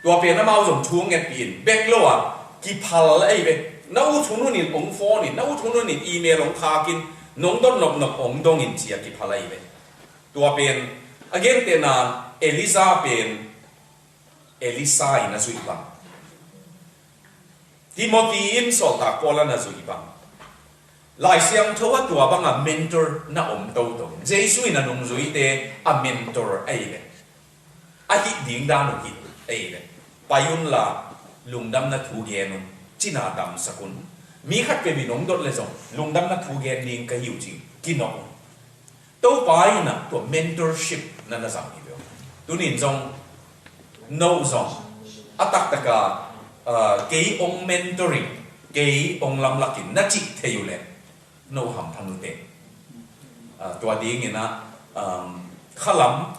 Tua pen amau zong thu hong ngetpih in bek lo a kiphal ahi ve. Na ut hun hunin hong phone in, na ut hun hunin email hong khak in, nong dot nopnop hong dong in ci a kiphal ahi ve. Tua pen a gentehna Elisa pen Elisa in a zuih bang, Timothy in sawltak Paul a na zuih bang, Lai Siangtho a tua banga mentor na om toto. Jesu in a nungzuite a mentor ahi ve. A hih ding dan uh hi ei le pai unla lungdamna thu gen un, cina damsak un. Mi khat peuh in hong dot le zong lungdamna thu gen ding ka hi uh cin kinawh un. Topa in ah tua mentorship na na zang hi uh. Tunin zong no zong a taktaka, ah, kei hong mentoring, kei hong lamlakin na cih thei uh le no hampha nute. Ah, tua dingin ah, um, khalam,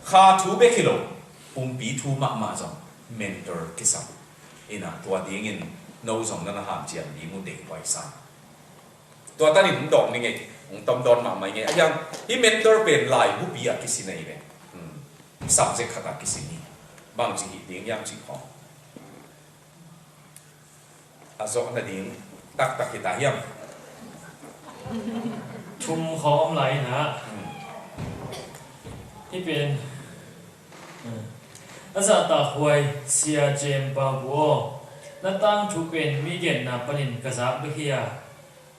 kha thu bek hi lo, pumpi thu mahmah zong mentor kisam. Inah tua dingin no zong na na hanciam ding uh dei huai sa. Tua tanin hong dawng ni ngei, hong tom dawn mahmah ngei. A hiang, hih mentor pen lai bupi a kisin ahi ve. Hmm. Subject khat a kisin hi. Bangci hih ding hiam cih khawng a zawh nading taktak hi ta hiam? Thum khawng om lai in ah. Hmm. Hih pen, hmm, a zahtakhuai Sia Jem Pau Bu aw, na tangthu pen mi genna panin ka zak bek hi a,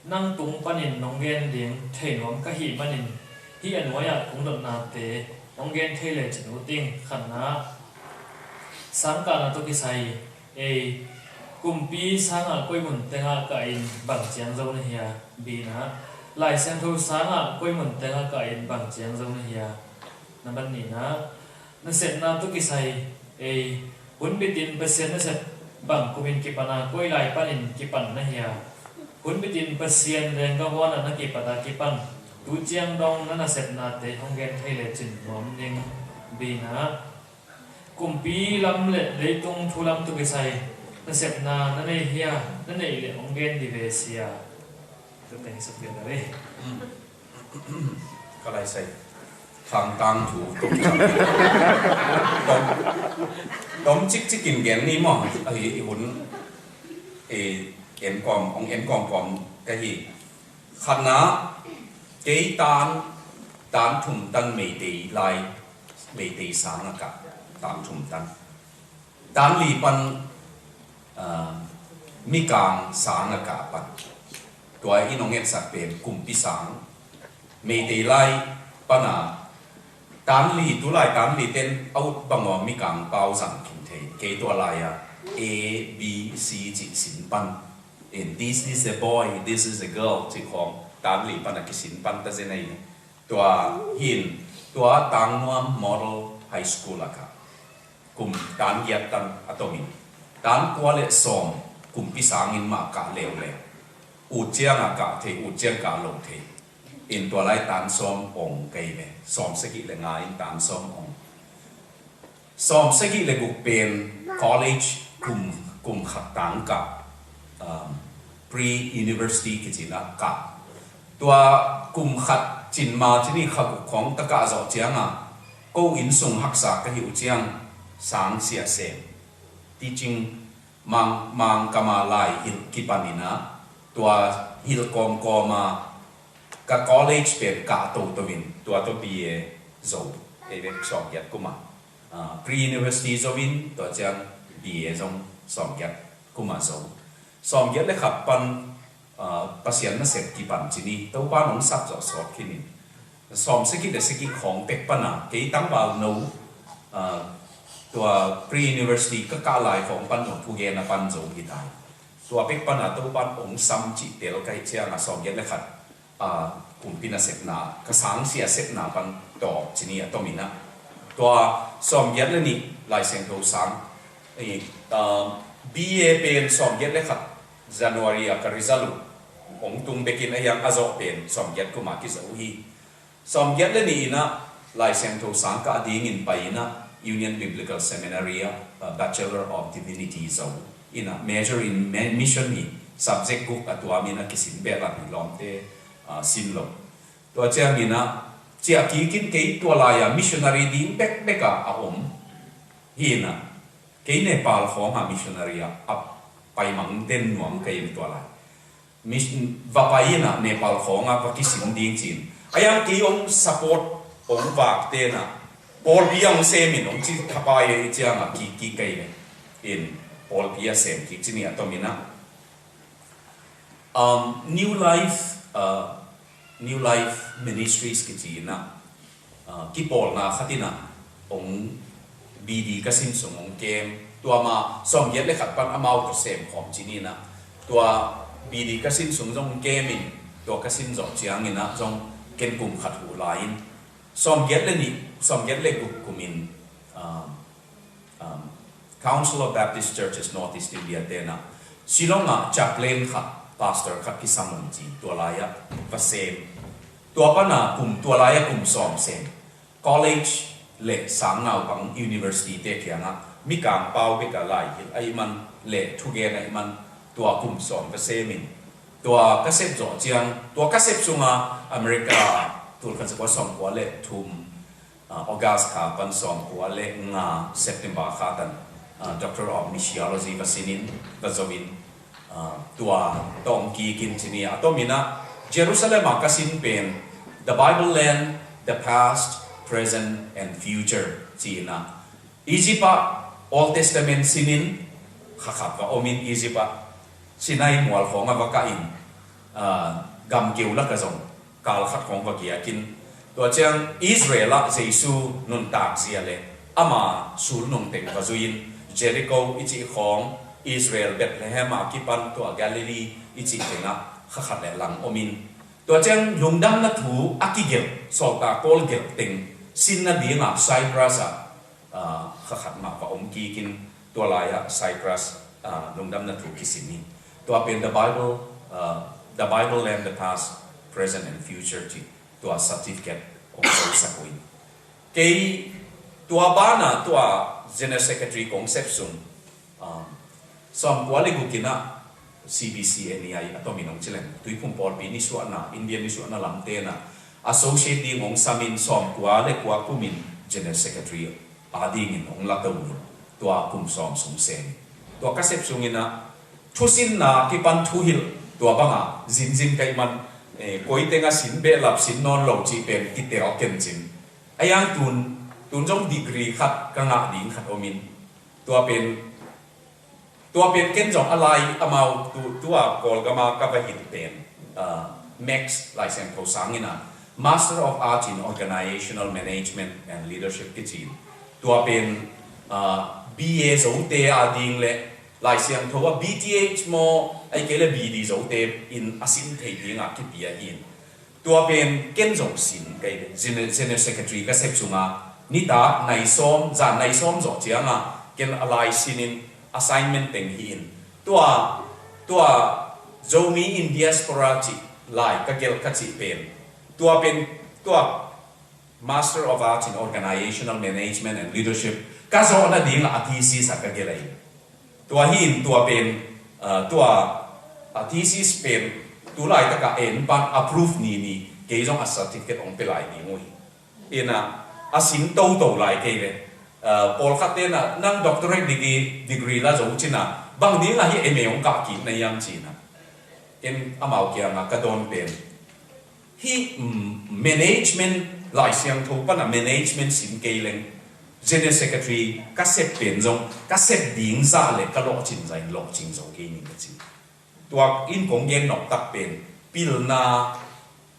nang tung panin nong gen ding thei nuam ka hih manin hih a nuai-ah kong dotnate nong gen thei lecin ut ing. Khatna, sangkahna tawh kisai, ei, kumpi sangah koi mun tengah kahin bang ciang zo na hia? Bina, Lai Siangtho sangah koi mun tengah kahin bang ciang zo na hia? Na ban nihna, nasepna tawh kisai, ei, hun bitin Pasian nasep bang kumin kipan a, koi lai panin kipan na hia? Hun bitin Pasian lengga huan a na kipat a kipan, tu ciang dong na nasepnate hong gen thei lecin nuam ning. Bina, kumpi lam le leitung thu lam tawh kisai nasepna na nei hia? Na neih leh hong gen dih ve Sia. Tua teng hi sak pian a ve. Ka lai sai. Thang tangthu. Tom, tom cikcik in gen ni maw. Ahi i hun, e, en kawm, hong en kawmkawm ka hi. Khatna, kei tan, tan thum tan Meitei lai, Meitei sang a kah, tan thum tan. Tan li pan, ah, Mikang sang a kah pan. Tua in hong etsak pen kumpi sang. Meitei lai pan a, tan li, tulai tan li ten a ut bang aw Mikang pau zang khin thei. Kei tua lai a, A, B, C cih sin pan. In, "This is a boy, this is a girl," cih khawng tan li pan a kisin pan ta zen ahi. Tua hin, tua Tangnuam Model High School a kah, kum tan giat tan a tomin, tan kua le sawm kumpi sangin mah kah leuleu. Ut ciang a kah thei, ut ciang kah lo thei. In, tua lai tan sawm ong kei ve. Sawm sagih le nga in tan sawm ong. Sawm sagih le guk pen college kum, kum khat tang kah, um, pre-university kici in ah kah. Tua kum khat cin ma cin nih kha guk khawng ka kah zawh ciang a, ko inn sung haksa ka hi uh ciang sang sia sem, teaching, Mang, Mangkam a lai hilh kipan in ah, tua hilh kawmkawm a ka college pen kah toto in, tua tawh B A zo, ei bek sawm giat kum a, ah, pre-university zo in, tua ciang B A zong sawm giat kum a zo. Sawm giat le khat pan, ah, Pasian nasep kipan ci ni, Topa in hong sap zawh sawt khin in. Sawm sagih le sagih khawng pek pan a, kei tangval no, ah, tua pre-university ka kah lai khawng pan no thugen a pan zo hi ta hi. Tua pek pan a Topa in hong sam cih tel ka hih ciang a sawm giat le khat, ah, kumpi nasepna, ka sang sia sepna pan tawh ci ni a tom in ah. Tua sawm giat le nih Lai Siangtho sang, eh, ah, B A pen sawm giat le khat January a ka result uh hong tung bek in a hiang a zawh pen sawm giat kum a kizo hi. Sawm giat le nih in ah Lai Siangtho sang kah dingin pai in ah Union Biblical Seminary ah, uh, Bachelor of Divinity zo in ah major in ma-, mission hi, subject guk a tuam in ah kisin bel a hi lawmte, uh, sin lo. Tua ciang in ah ciah kik in kei tua lai a missionary ding bekbek a a om hi in ah, kei Nepal khawng a missionary a a paimang den nuam kei in tua lai. Mis-, va pai in ah Nepal khawng ah va kisin ding ci in. A hiang kei hong support hong vakte in ah pawlpi a hong sem in hong ci thapai a hi ciang a kik kik kei in pawlpi a sem kik ci ni a tom in ah. Um, New Life, uh, New Life Ministries kici in ah, ah, kipawlna khat in ah hong B D ka sin sung hong kem. Tua ma sawm giat le khat pan amau tawh sem khawm ci ni in ah. Tua B D ka sin sung zong hong kem in, tua ka sin zawh ciang in ah zong ken kum khat huh lai in. Sawm giat le nih, sawm giat le guk kum in, ah, um, Council of Baptist Churches Northeast India te in ah Shillong ah chaplain khat, pastor khat kisam ung ci, tua lai ah va sem. Tua pan a kum, tua lai ah kum sawm sem. College le sang naupang university te kiangah Mikang pau bek a lai hilh ahih man le thugen ahih man tua kum sawm va sem in. Tua ka sep zawh ciang, tua ka sep sunga America tul khat zakua sawmkua le thum, ah, August kha pan sawmkua le nga September kha tan, ah, Doctor of Missiology va sinin, va zoin, ah, tua tawng kikin cini a tomin ah Jerusalem a ka sin pen The Bible Land, the Past, Present and Future ci-in ah Egypt ah Old Testament sinin kha khat va omin Egypt ah Sinai mual khawng a va kahin, ah, gamkeu lak a zong kal khat khawng va giakin, tua ciang Israel ah Jesu nuntak zia le ama sulnung teng va zuiin Jericho i cih khawng, Israel Bethlehem a kipan tua Galilee i cih tengah kha khat le lang omin, tua ciang lungdamna thu a kigelh sawltak pawl gelh teng sin nadinga Cyprus ah, ah, kha khat mah va om kikin, tua lai-ah Cyprus, ah, lungdamna thu kisin hi. Tua pen The Bible, ah, The Bible Land, the Past, Present and Future ci tua certificate kong zosak uh hi. Kei tua bana tua General Secretary kong sep sung, ah, sawmkua le guk in ah C B C N E I a tomin hong ci leng, Tuiphum pawlpi nisuahna, India nisuahna lamte in ah associate ding hong samin sawmkua le kua kumin General Secretary a dingin hong la to uh hi. Tua kum sawm sung sem. Tua ka sep sungin ah thusinna kipan thuhilh tua banga zinzin ka hih man, eh, koi tengah sin behlap sin nawn lo cih pen kitel ken cin. A hiang tun, tun zong degree khat ka ngah ding khat omin. Tua pen, tua pen ken zong a lai amau tu, tua Kawlgama ka va hilh pen, ah, Max Lai Siangtho sangin ah Master of Arts in Organizational Management and Leadership kici in. Tua pen, ah, B A zote a ding le Lai Siangtho a B Th maw, ahih kei le B D zote in a sin thei dingah kipia hi in. Tua pen ken zong sin kei ve. General, General Secretary ka sep sunga nitak nai sawm, zan nai sawm zawh cianga ken a lai sinin assignment teng hi in. Tua, tua Zomi in Diaspora cih lai ka gelh ka cih pen. Tua pen, tua Master of Arts in Organizational Management and Leadership ka zawh nadingah a thesis a ka gelh ahi. Tua hi in tua pen, ah, tua, ah, thesis pen tu laitakah en pan approve ni ni kei zong a certificate hong pia lai ding uh hi. Ina, a sin toto lai kei ve. Ah, pawlkhat te na nang doctorate degree, degree la zo cina bang dingah hi M A hong kah kik na hiam cina. Ken amau kiangah ka dawn pen hih, mm, management, Lai Siangtho pana management sin kei leng, General Secretary ka sep pen zong, ka sep ding zah le ka lawhcin zah in lawhcing zo kei ning ka ci. Tua in kong gen noptak pen, pilna,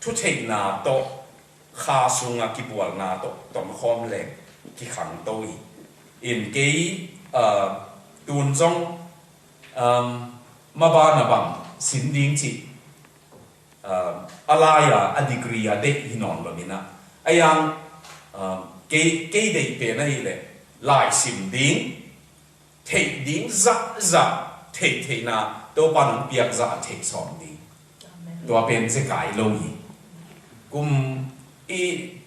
thutheihna tawh, kha sunga kibualna tawh, tomkhawm leng, kikhangto hi. In kei, ah, tun zong, um, mabana bang, sin ding cih, ah, a lai-a, a degree a deih hi nawn lo in ah. A hiang, ah, kei, kei deih pen ahih leh, lai sim ding, theih ding zahzah, theih theihna, Topa nong piak zah a theih sawm ding. Amen. Tua pen zekai lo hi. Kum i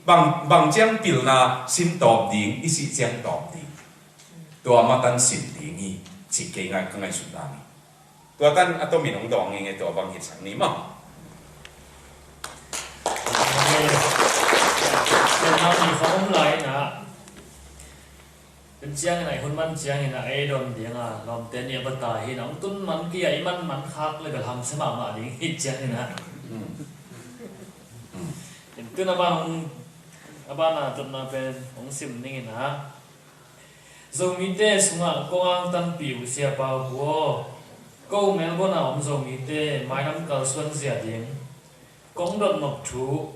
bang, bang ciang pilna sim tawp ding, i sih ciang tawp ding. Tua matan sim ding hi, cih kei ngai, ka ngaihsut dan hi. Tua tan a tomin hong dawng ngei ngei tua bang hi sak ni maw. Tua bang hi sak om lai na. Ken ciangin a i hun man ciangin a ei dawn ding a lawmte nih a va ta hi na hong tun man ki a i man man khak le bel hamsia mahmah ding hi ciangin a. Ken tun a ban hong a ban a tutna pen hong sim ning in a. Zomite sungah kong angtanpih uh Sia Pau Pu aw, ko Melbourne a om Zomite mailam kalsuan zia ding kong dot nop thu,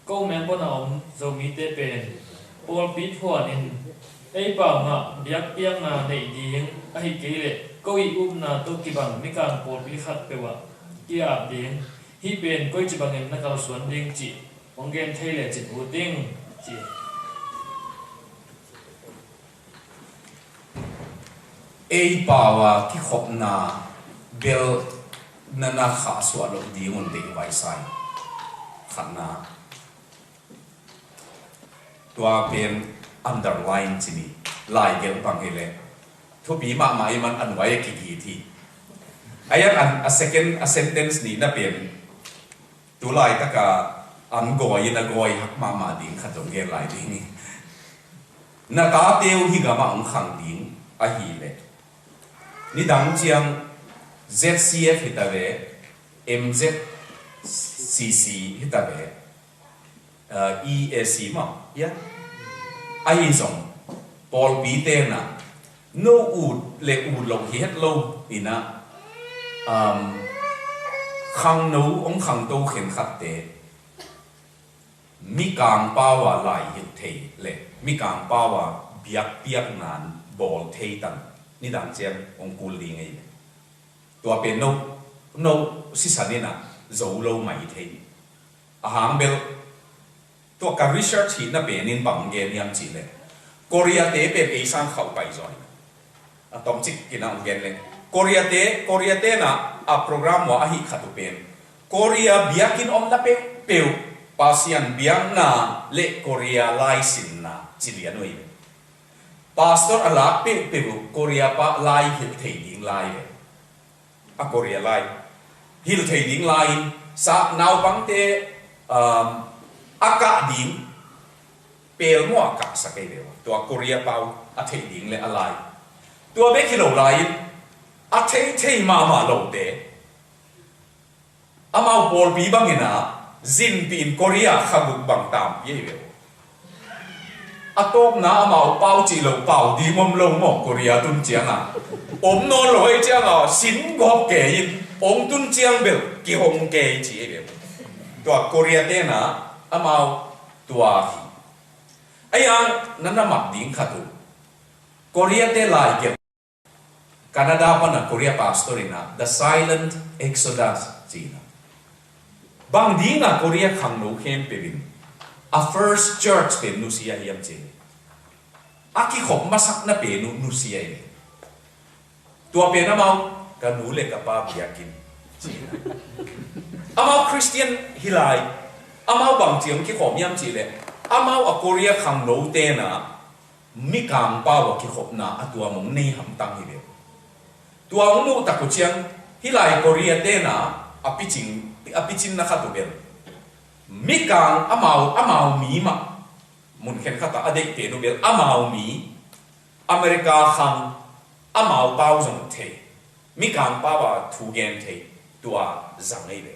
ko Melbourne a om Zomite pen pawlpi thuanin ei pau mah biakpiakna neih ding ahih kei leh ko ih upna tawh kibang mikang pawlpi khat peuh ah ki-ap ding, hih pen koici bangin na kalsuan ding cih hong gen thei lecin ut ing ci. Ei pau a kikhopna bel na na khahsuah loh ding un deih vai sai. Khatna. Tua pen underline ci ni. Lai gelh bang hi leh thupi mahmah i man a nuai a kigit hi. A yang an, a second, a sentence nihna pen, tu laitaka an gawi in a gawi hak mahmah ding khat zong gen lai ding hi. Na tate uh hih gamah hong khang ding ahih leh, nidang ciang Z C F hi ta ve, M Z C C hi ta ve, uh, E A C maw, ya. Ahi zong, pawlpi tenah, no ut le ut lo hi het lo inah, um, khangno, hong khangto khenkhatte, mikang pau a lai hilh thei le mikang pau a biakpiakna bawl thei tan, nidang ciang hong kul ding ei ve. Tua pen no, no sisan inah zo lo mai thei. A hang bel, tua ka research hihna pen in bang gen hiam cih leh, Korea te pen ei sang khauh pai zaw hi. A tomcik inah hong gen leng, Korea te, Korea tenah a program uh ahih khat uh pen, Korea biakinn omna peuhpeuh Pasian biakna le Korea laisinna ci lian uh hi. Pastor a lak peuhpeuh uh Korea pau lai hilh thei ding lai ve. A Korea lai hilh thei ding lai-in sa naupangte, um, a kah ding pelmaw a kahsak ei ve uh. Tua Korea pau a theih ding le a lai. Tua bek hi lo lai-in a theithei mahmah lote, amau pawlpi bangin ah zinpih in Korea kha guk bang tampi ei ve uh. A tawpna amau pau cih loh pau ding om lo maw, Korea tun ciangah. Om nawn lo ei ciangah sin gawp kei in, hong tun ciang bel kihong kei ci ei ve uh. Tua Korea tenah amau tua hi. A yang na na mat ding khat uh, Korea te lai gen. Canada pana Korea pastor inah, The Silent Exodus ci inah. Bang dinga Korea khangno khempeuh in a first church pen nusia hiam ci. A kikhop masakna pen uh nusia hi. Tua pen amau ka nu le ka pa biakinn ci inah. Amau Christian hi lai. Amau bang ciang kikhawm hiam cih leh, amau a Korea khangno tenah mikang pau a kikhopna a tua mong nei hamtang hi ve uh. Tua hong muh tak uh ciang, hih lai Korea tenah a picing, a picinna khat uh bel, mikang amau, amau mi mah, mun khenkhat ah a deih pen uh bel amau mi, America khang, amau pau zong thei, mikang pau a thu gen thei, tua zang ei ve.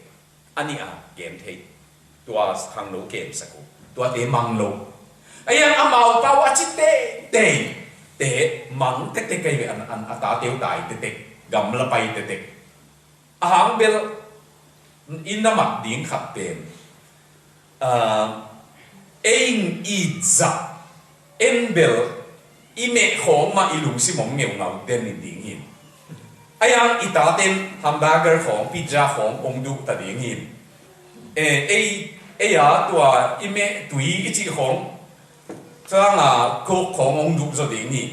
A nih a gen thei, tua khangno kemsak uh, tuate mang lo. A yang amau pau a ci teitei te mang tektek ei ve, an, an, a tate uh tai tektek, gamla pai tektek. A hang bel i na mat ding khat pen, ah, ei it zah en bel i meh khawng mah i lungsim hong ngeungau den in ding hi. A yang i taten hamburger khawng, pizza khawng hong duh ta ding hi. Eh, ei, ei a tua i meh tui i cih khawng, cang a Coke khawng hong duh zaw ding hi.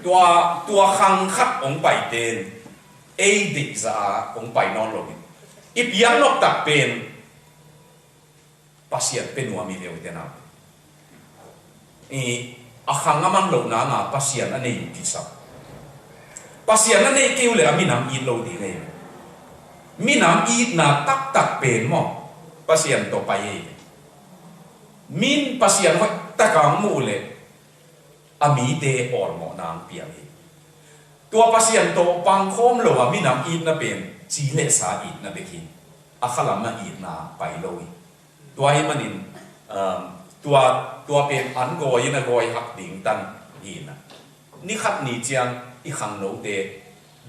Tua, tua khang khat hong paiten ei deih zah a hong pai nawn lo hi. I piang nop tak pen Pasian pe nuam hi ve uh te nau. I, a khang a man lohna nga Pasian a nei uh kisam. Pasian a nei kei uh le a minam it lo ding ei. Minam itna taktak pen maw, Pasian tawh pai ei. Min Pasian hoih taka hong muh uh le a mite awlmawhna hong piang hi. Tua Pasian tawh pangkhawm lo a minam itna pen ci le sa itna bek hi. A khalam a itna pai lo hi. Tua ahih manin, um, tua, tua pen an gawi in a gawi hak ding tan hi na. Ni khat ni ciang i khangnote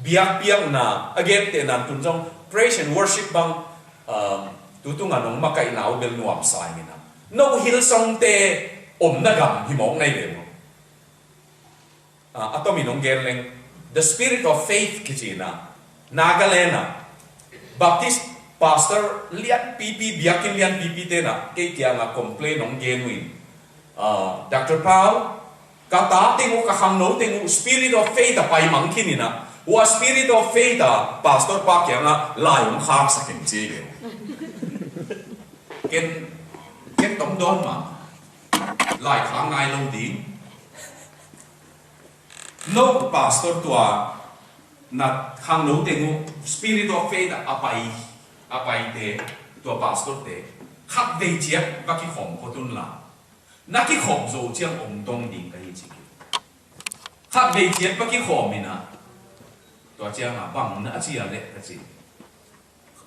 biakpiakna a gentehna tun zong praise and worship bang, um, tutung a nong makaihna uh bel nuamsa hi na. No Hillsongte omna gam hi mawk na hi ve maw. Ah, a tomin hong gen leng, The Spirit of Faith kici na, Nagaland a Baptist pastor lianpipi, biakinn lianpipi te na kei kiangah complain hong gen uh in, ah, Doctor Pau, ka ta teng uh, ka khangno teng uh Spirit of Faith a pai mang khin in a, ua Spirit of Faith a pastor pa kiangah lai hong khaksak in ci hi ve. Ken, ken tong dawn mah, lai khak ngai lo ding. No pastor tua na khangno teng uh Spirit of Faith ah a pai, a paite, tua pastorte khatvei ciat va kikhawm khawm un la, na kikhawm zo ciang om dong ding ka hi ci. Khatvei ciat va kikhawm in a, tua ciangah bang na a ci a leh ka ci.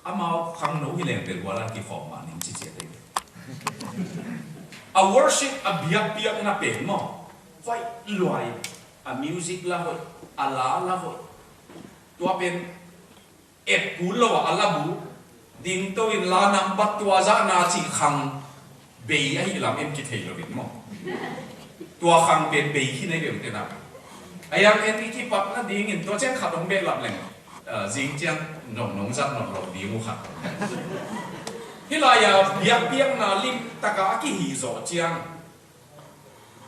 Amau khangno hi leng bel hua la kikhawm mah ning ci ciat ei. A worship a biakpiakna pen maw, hoih luai, a music la hoih, a la la hoih. Tua pen et kul lo a, a la bu ding to in la nambat tua zahna cih khang bei ahi lam en kithei lo in maw. Tua khang pen bei hi na i beuh tena. A yang en i kipat nadingin tua ciang khat hong behlap leng, ah, zing ciang nong nong zat nong lo ding uh khat. Hih lai-a biakpiakna limtaka a kihi zawh ciang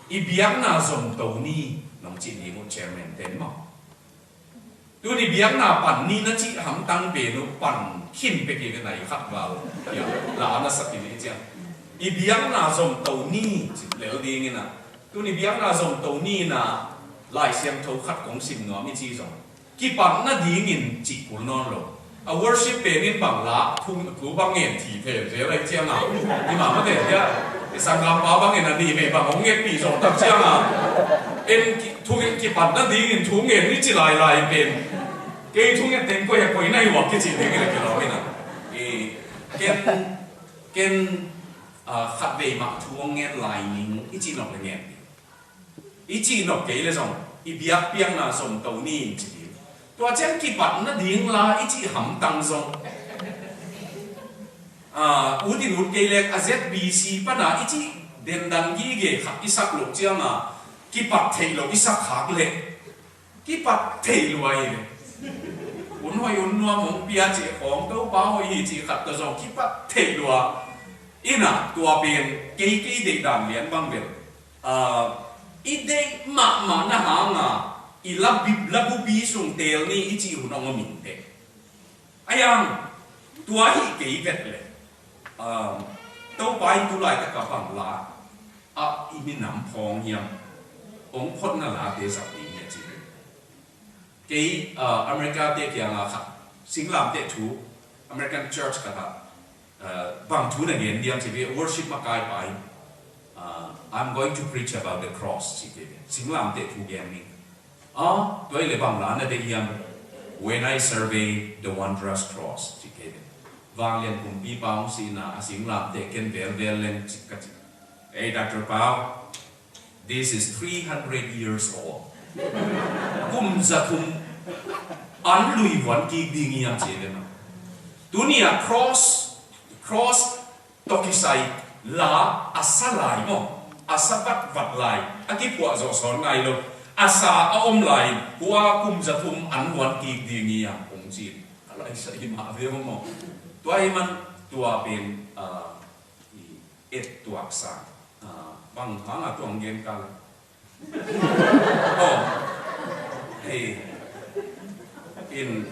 i biakna zomto ni nong cih ding uh chairman ten maw. Tuni biakna pan ni na cih hamtang pen uh pan khin pek i ve nai khat val. Ia, la na sak i ve ciang. I biakna zomto ni cih lel dingin a. Tuni biakna zomto ni na Lai Siangtho khat kong sim nuam i ci zong. Kipat nadingin cih kul nawn lo. A worship pen in bang la, thu, thu bang ngen thi thei zel ai ciang a. I mah mah te cia. I sanggampa bangin a nih vei bang hong ngetpih zawh tak ciang a. En ki, thu ngen kipat nadingin thu ngen i ci lailai pen. Kei thu ngen teng koi a koi nai wak kici ding i le kilawm in a. I, ken, ken, ah, khatvei mah thu hong ngen lai ning i ci nawk le ngen ding. I cih nawk kei le zong, i biakpiakna zomto ni in ci ding. Tua ciang kipat nading la i cih hamtang zong. Ah, ut in ut kei lek a Z B C pana i cih dendan gige khat i sak loh cianga kipat theih loh i sak khak leh kipat theih lua hi le. Un hoih un nuam hong pia cih khawng Topa hoih hi cih khat tawh zong kipat theih lua. Inah tua pen kei kei deihdan lian bang bel. Ah, i deih mahmah na hanga i labip labupi sung teel ni i cih hun hong om inteh. A yang tua hi kei vet le. Ah, Topa in tu laitaka bang la a i minam phawng hiam hong photna late zat ding hi a ci. Kei, ah, America te kianga khat singlamteh thu, American church khat ah, ah, bang thu na gen diam ci ve, worship makai pa in, ah, "I'm going to preach about the cross," ci kei ve. Singlamteh thu gen ni. Ah, tua i le bang la na deih hiam? "When I survey the wondrous cross," ci kei ve. Vanglian kumpi pa hong sihna a singlamteh ken velvel leng ci ka ci. "Hey, Doctor Pau, this is three hundred years old." Kum za thum an lui vuan kik ding hiam ci ve mah. Tuni a cross, cross tawh kisai la a sa lai maw, a sa vatvat lai, a kiphuah zawh sawn ngai lo, a sa a om lai, hua kum za thum an vuan kik ding hiam hong ci. A lai sa i mah ve maw. Tua i man tua pen, ah, i et tuak sa, ah, bang hanga tuang gen kal. Oh. Hei. In.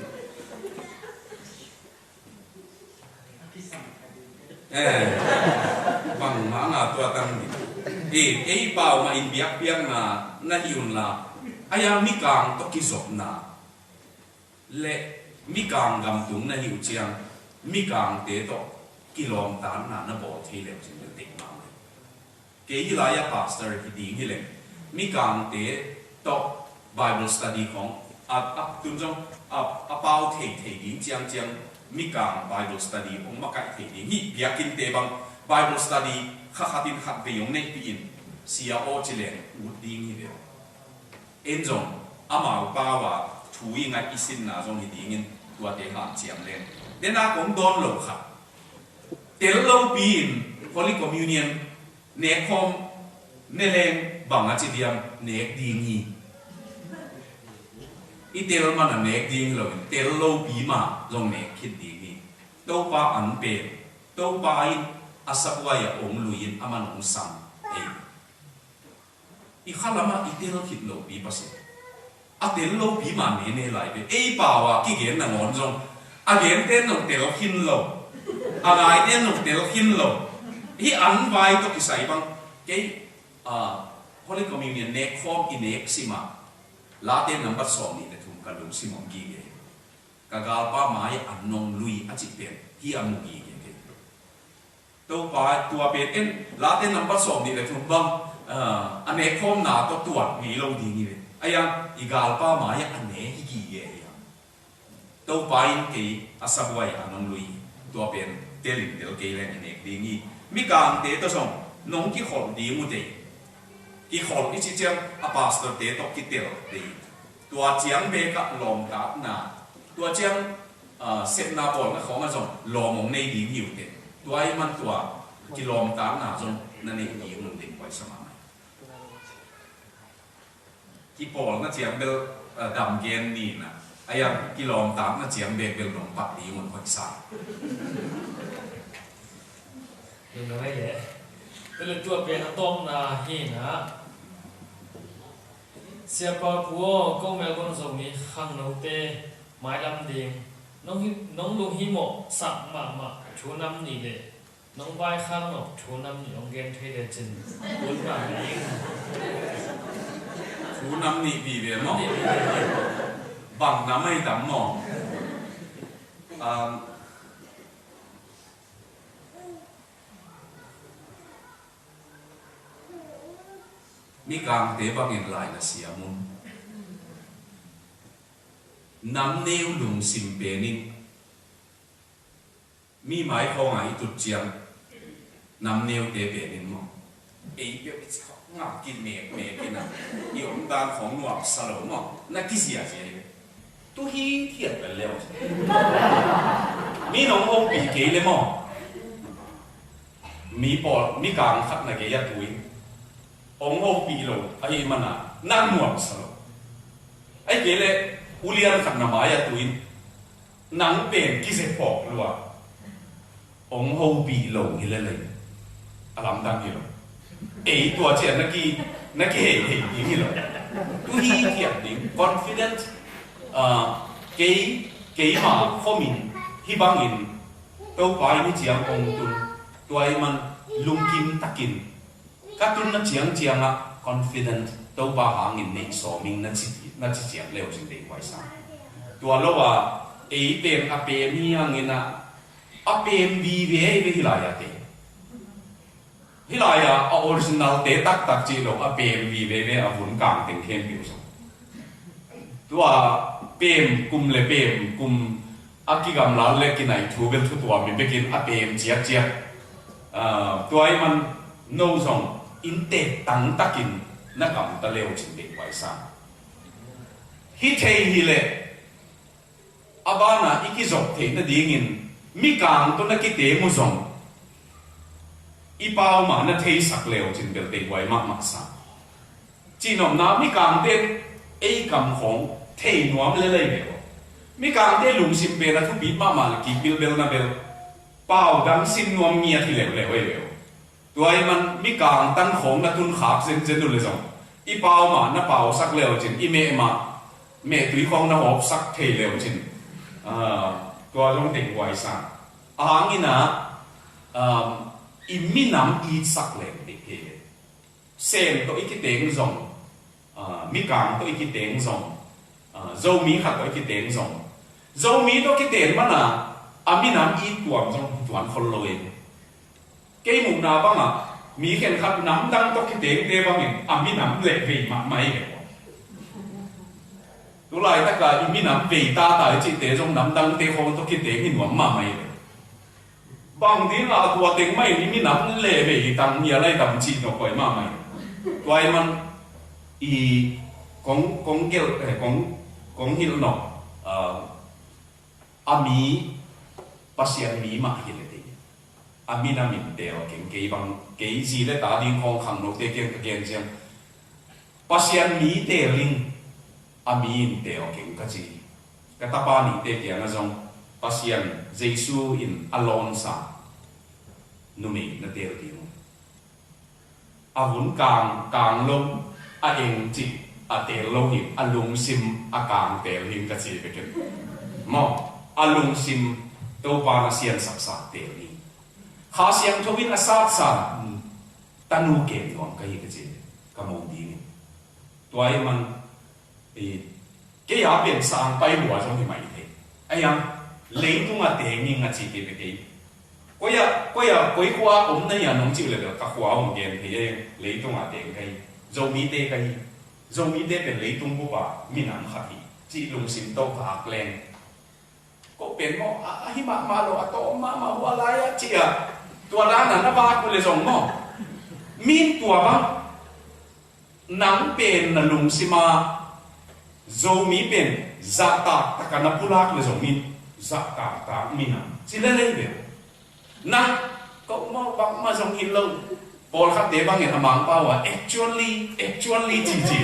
Eh. Bang hanga tua tang. Eh, ei pau mah in biakpiakna na hi un la. A yang mikang tawh kizopna le mikang gamtung na hi uh ciang, mikangte tawh kilawmtatna na bawl thei leu cin deuh teimang le. Kei hi lai-ah pastor hi ding hi leng, mikangte tawh Bible study khawng a, a tun zong a, a pau thei thei ding ciangciang, mikang Bible study hong makaih thei ding hi. Biakinnte bang Bible study kha khatin khat vei hong neihpih in, sia aw ci leng ut ding hi ve. En zong amau pau a thu i ngaih i sinna zong hi dingin tuate hanciam leng. Dena kong dawn lo kha. Tel lopi in Holy Communion nek khawm ne leng bang a ci diam, nek ding hi. I tel man a nek ding hi loin tel lopi ma zong nek khit ding hi. Topa an pen, Topa in a sabuai a ong lui in a man ong sam. Ei. I khalamah i tel khit lopi Pasian. A tel lopi mah nene lai ve. Ei pau a kigen nangawn zong a genten zong tel khin lo, a ngaiten zong tel khin lo. Hih an vai tawh kisai bang kei, ah, Holy Communion nek khawm i nek simah Late nambat sawm nih le thum Ka lungsim hong gige. Ka galpa mai-ah a nong lui a cih pen hih a mu gige kei. Topa, tua pen en, Late nambat sawm nih le thum bang, ah, a nekkhawmna tawh tuat ngei lo ding hi ve. Ahi hang i galpa mai-ah a ne hi gige hi hang. Topa in kei a sabuai a nong lui, tua pen telin tel kei leng i nek ding hi. Mikangte tawh zong nong kikholh ding uh tei. Kikholh i cih ciang a pastorte tawh kitel tei. Tua ciang bekah lawmtatna, tua ciang, ah, sepna bawlna khawngah zong lawm hong nei ding hi uh tei. Tua ahih man tua kilawmtatna zong na neih ding uh tei, kuaisa mahmah. Kipawlna ciang bel, ah, dam gen ni na. Ahi hang kilawmtatna ciang bek bel nong pat ding un hoih sa. Nung na ngai le. Bel tua pen a tawpna hi na. Siapa Pu aw, ko Melbourne Zomi khangnote mailam ding. Nong hi, nong lunghimawh sak mahmah thu nam nih le nong vaikhak nop thu nam nih hong gen thei lecin ut mah na ing. Thu nam nih vive maw? Bang nam ahi tam maw? Um, Mikangte bangin lai na siam un. Namneu lungsim pen in mi mai khawngah i tut ciang namneute pen in maw, ei peuh i ci khawng ngak ki mek mek in a, i omdan khawng nuamsa lo maw, na kiziazia hi. Tu hithiat bel le aw. Mi nong hopih kei le maw, mi pawl, mikang khat na kei a tu in hong hopih lo ahih mana na nuamsa lo. Ahih kei leh ulian khat na mai a tu in nang pen kizep phawk lua. Hong hopih lo hi lel ei. A lamdang hi lo. Ei tua ciang na ki, na kiheihei ding hi lo. Tu hithiat ding, confident, ah, kei, keima khomin hih bangin Topa in hih ciang hong tun, tua ahih man lungkim takin ka tunna ciangciangah confident, Topa hangin neih sawm ing na ci, na ci ciat le uh cin dei huai sa. Tua lo a, ei pen a pem hi hangin a, a pem vive hi ve hih lai-ah te. Hih lai-ah a original-te taktak cih lo, a pem vive ve a vun kang teng khempeuh zong. Tua pem kum le pem kum a kigamla le kinai thu bel thu tuam hi bekin a pem ciatciat. Ah, tua ahih man no zong inntek tangtakin na gamta le uh cin dei huai sa. Hi thei hi leh a banah i kizop theih nadingin mikang tawh na kiteng uh zong i pau mah na theisak le uh cin bel teihuai mahmah sa. Cihnopna, mikangte in ei kam khawng thei nuam lel ei ve aw. Mikangte lungsim pen a thupi mahmah le kik bilbel na bel pau dang sin nuam ngiat hi leuleu ei ve aw. Tua ahih man mikang tan khawng na tun khak zenzen uh le zong i pau mah na pausak le uh cin, i meh mah, mehtui khawng na hawpsak thei le uh cin. Ah, tua zong teihuai sa. A hangin a, um, i minam itsak le uh ding hi. Sem tawh i kiteng zong, ah, mikang tawh i kiteng zong, ah, Zomi khat tawh i kiteng zong, Zomi tawh kiteng mana a minam it tuam zong tuan khol lo e. Kei muhna bangah mi khenkhat namdang tawh kitengte bangin a minam lehvei mahmah i hi. Tu laitaka i minam vei tata i cihte zong namdangte khawng tawh kiteng hi nuam mahmah i hi. Bang dingah tua teng mah in i minam lehvei i tang hi a lai tam cih nawk huai mahmah i hi. Tua ahih man i kong, kong gelh, eh, kong, kong hilh nawk, ah, a mi, Pasian mi mah hi leh ding. A minam in teel keng, kei bang, kei zi le ta ding khawng khangnote kiang ka gen ciang, Pasian mi teel in, a mi in teel keng ka ci. Ka tapa nihte kiangah zong Pasian, Jesu in a lawnsa numei na teel ding uh. A vun kang, kang lo, a eng cih a teel lo hi, a lungsim a kang teel hi ka ci ve ken. Maw, a lungsim Topa na siansaksa teel hi. Kha Siangtho in a satsa, tanu kem nuam ka hi ka ci ve, ka mo ding hi. Tua ahih man, i, Kei a pen sang pai lua zong hi mai thei. A yang, leitung a teng ing a ci kei ve kei. Koi a, koi a, koi khua om na hia nong cih leh bel ka khua hong gen thei a, leitung a teng ka hi. Zomite ka hi. Zomite pen leitung bup a minam khat hi cih lungsim tawh ka ak leng. Ko pen maw, a, a hi mahmah lo, a tawm mahmah hua lai a ci a. Tua dan a na vak uh leh zong maw. Min tua bang. Nang pen na lungsim a Zomi pen zahtak tak a na pulak leh zong in zahtak tak minam ci lel ei ve. Nang ko maw bangmah zong hi lo. Pawlkhatte bangin a Mangpau a actually, actually ci ci.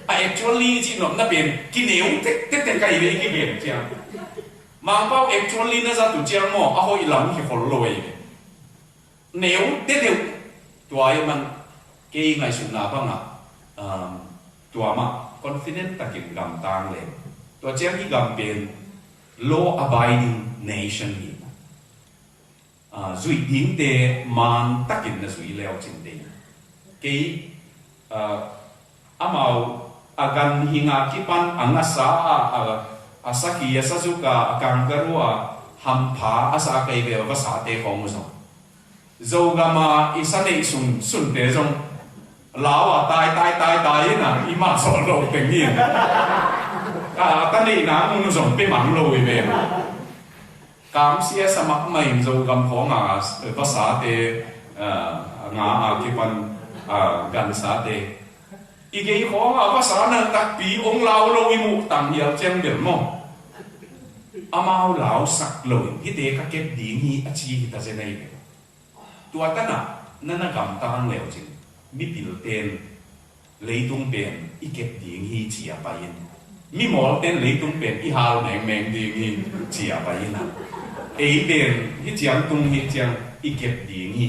A actually ci nopna pen kineu tek tek tek ka hi ve i kigen ciang. Mangpau actually na zat uh ciang maw a hoih lam hi khol lo ei ve. Neu te deuh. Tua i man kei ngaihsutna bangah, um, tua mah confident takin gamtang le. Tua ciang i gam pen law abiding nation hi. Ah, zuih dingte man takin na zuih leu cin dei. Kei, ah, amau a ganhing a kipan a ngasa a, a, a sakhi a sazuk a, a kangaroo a hampha a sa kei ve vasate khawng uh zong. Zogam a i sa neih sun, sunte zong lau a tai, tai, tai, tai in a i mah zawh lo teng hi. A, a ta neihna mun uh zong pe mang lo hi ve. Kamsia sa mahmah in Zogam khawng a vasate, a, nga a kipan, a, gansate. I gei khawng a vasa nal takpi ong lau lo i muh tang hial ciang bel maw. Amau lausak lo in hihte ka kep ding hi a ci hi ta zen ahi bel. Tua tanah na na gamtang leu cin mipil ten leitung pen i kep ding hi ci a pai in. Mimawl ten leitung pen i hal mengmeng ding hi ci a pai in a. Ei pen hi ciang tung hi ciang i kep ding hi.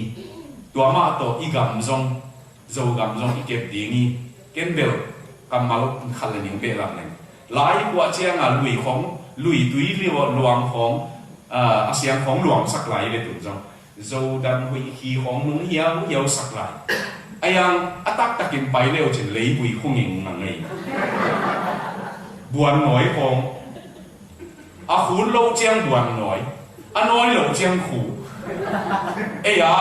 Tua mah tawh i gam zong, Zogam zong i kep ding hi. Ken bel kammal khat le ning pehlam leng. Lai kuah ciang a lui khong, lui tui liuah luang khong, a, a siang khong luangsak lai ve tun zong. Zodam huih khi khawng nung hiauhiau sak lai. A yang a taktakin pai leu cin leibui khung ing a ngei. Buan nawi khawng. A khun lo ciang buan nawi. A nawi lo ciang khu. Ei a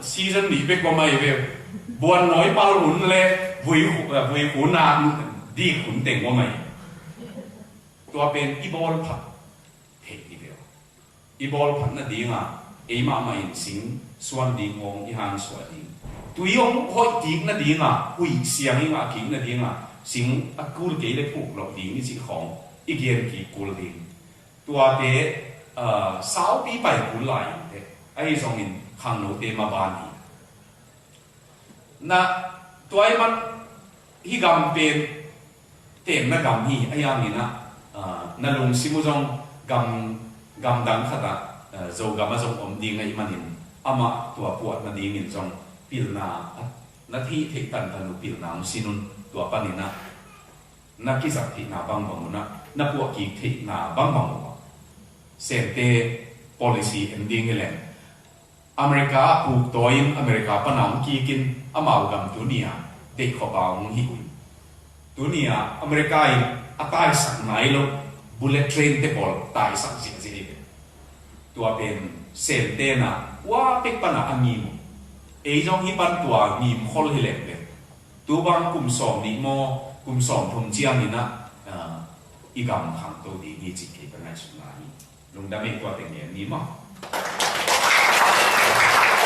season nih bek bawm ahi ve. Buan nawi pal hun le vui khu, vui khu na dik hun teng bawm ahi. Tua pen i bawl phat. Theih hi ve. I bawlphat nadinga ei mahmah in sing suan ding hong i hansuah ding. Tui hong hoih kik nadinga, huih siang i ngah kik nadinga sing a kul kei le phuk loh ding i cih khawng i gen kik kul ding. Tuate, ah, saupi pai kul lai in teh ahi zongin khangnote maban hi. Na tuai man hi gam pen tenna gam hi a, yang in ah, ah, na lungsim uh zong gam, gam dang khat ah, ah, Zogam ah zong om ding ahih manin amah tua puah nadingin zong pilna, ah, na theih theih tantan uh pilna hong sin un. Tua panin ah na kizak theihna bangbang un ah, na puah kik theihna bangbang uh ah Sente policy en ding hi leng. America ah puktawi in America pana hong kikin amau gam tuni a deihkhop a hong hi uh hi. Tuni a America in a taisak nai lo bullet train te pawl taisak ziahziah hi ve. Tua pen Sente na ua pek pana a ngim uh. Ei zong hi pan tua ngim khol hi lem ve. Tu bang kum sawm nih maw, kum sawm thum ciangin ah, ah, i gam khangto ding hi cih kei ka ngaihsutna hi. Lungdam ei, tua teng ngen ni maw.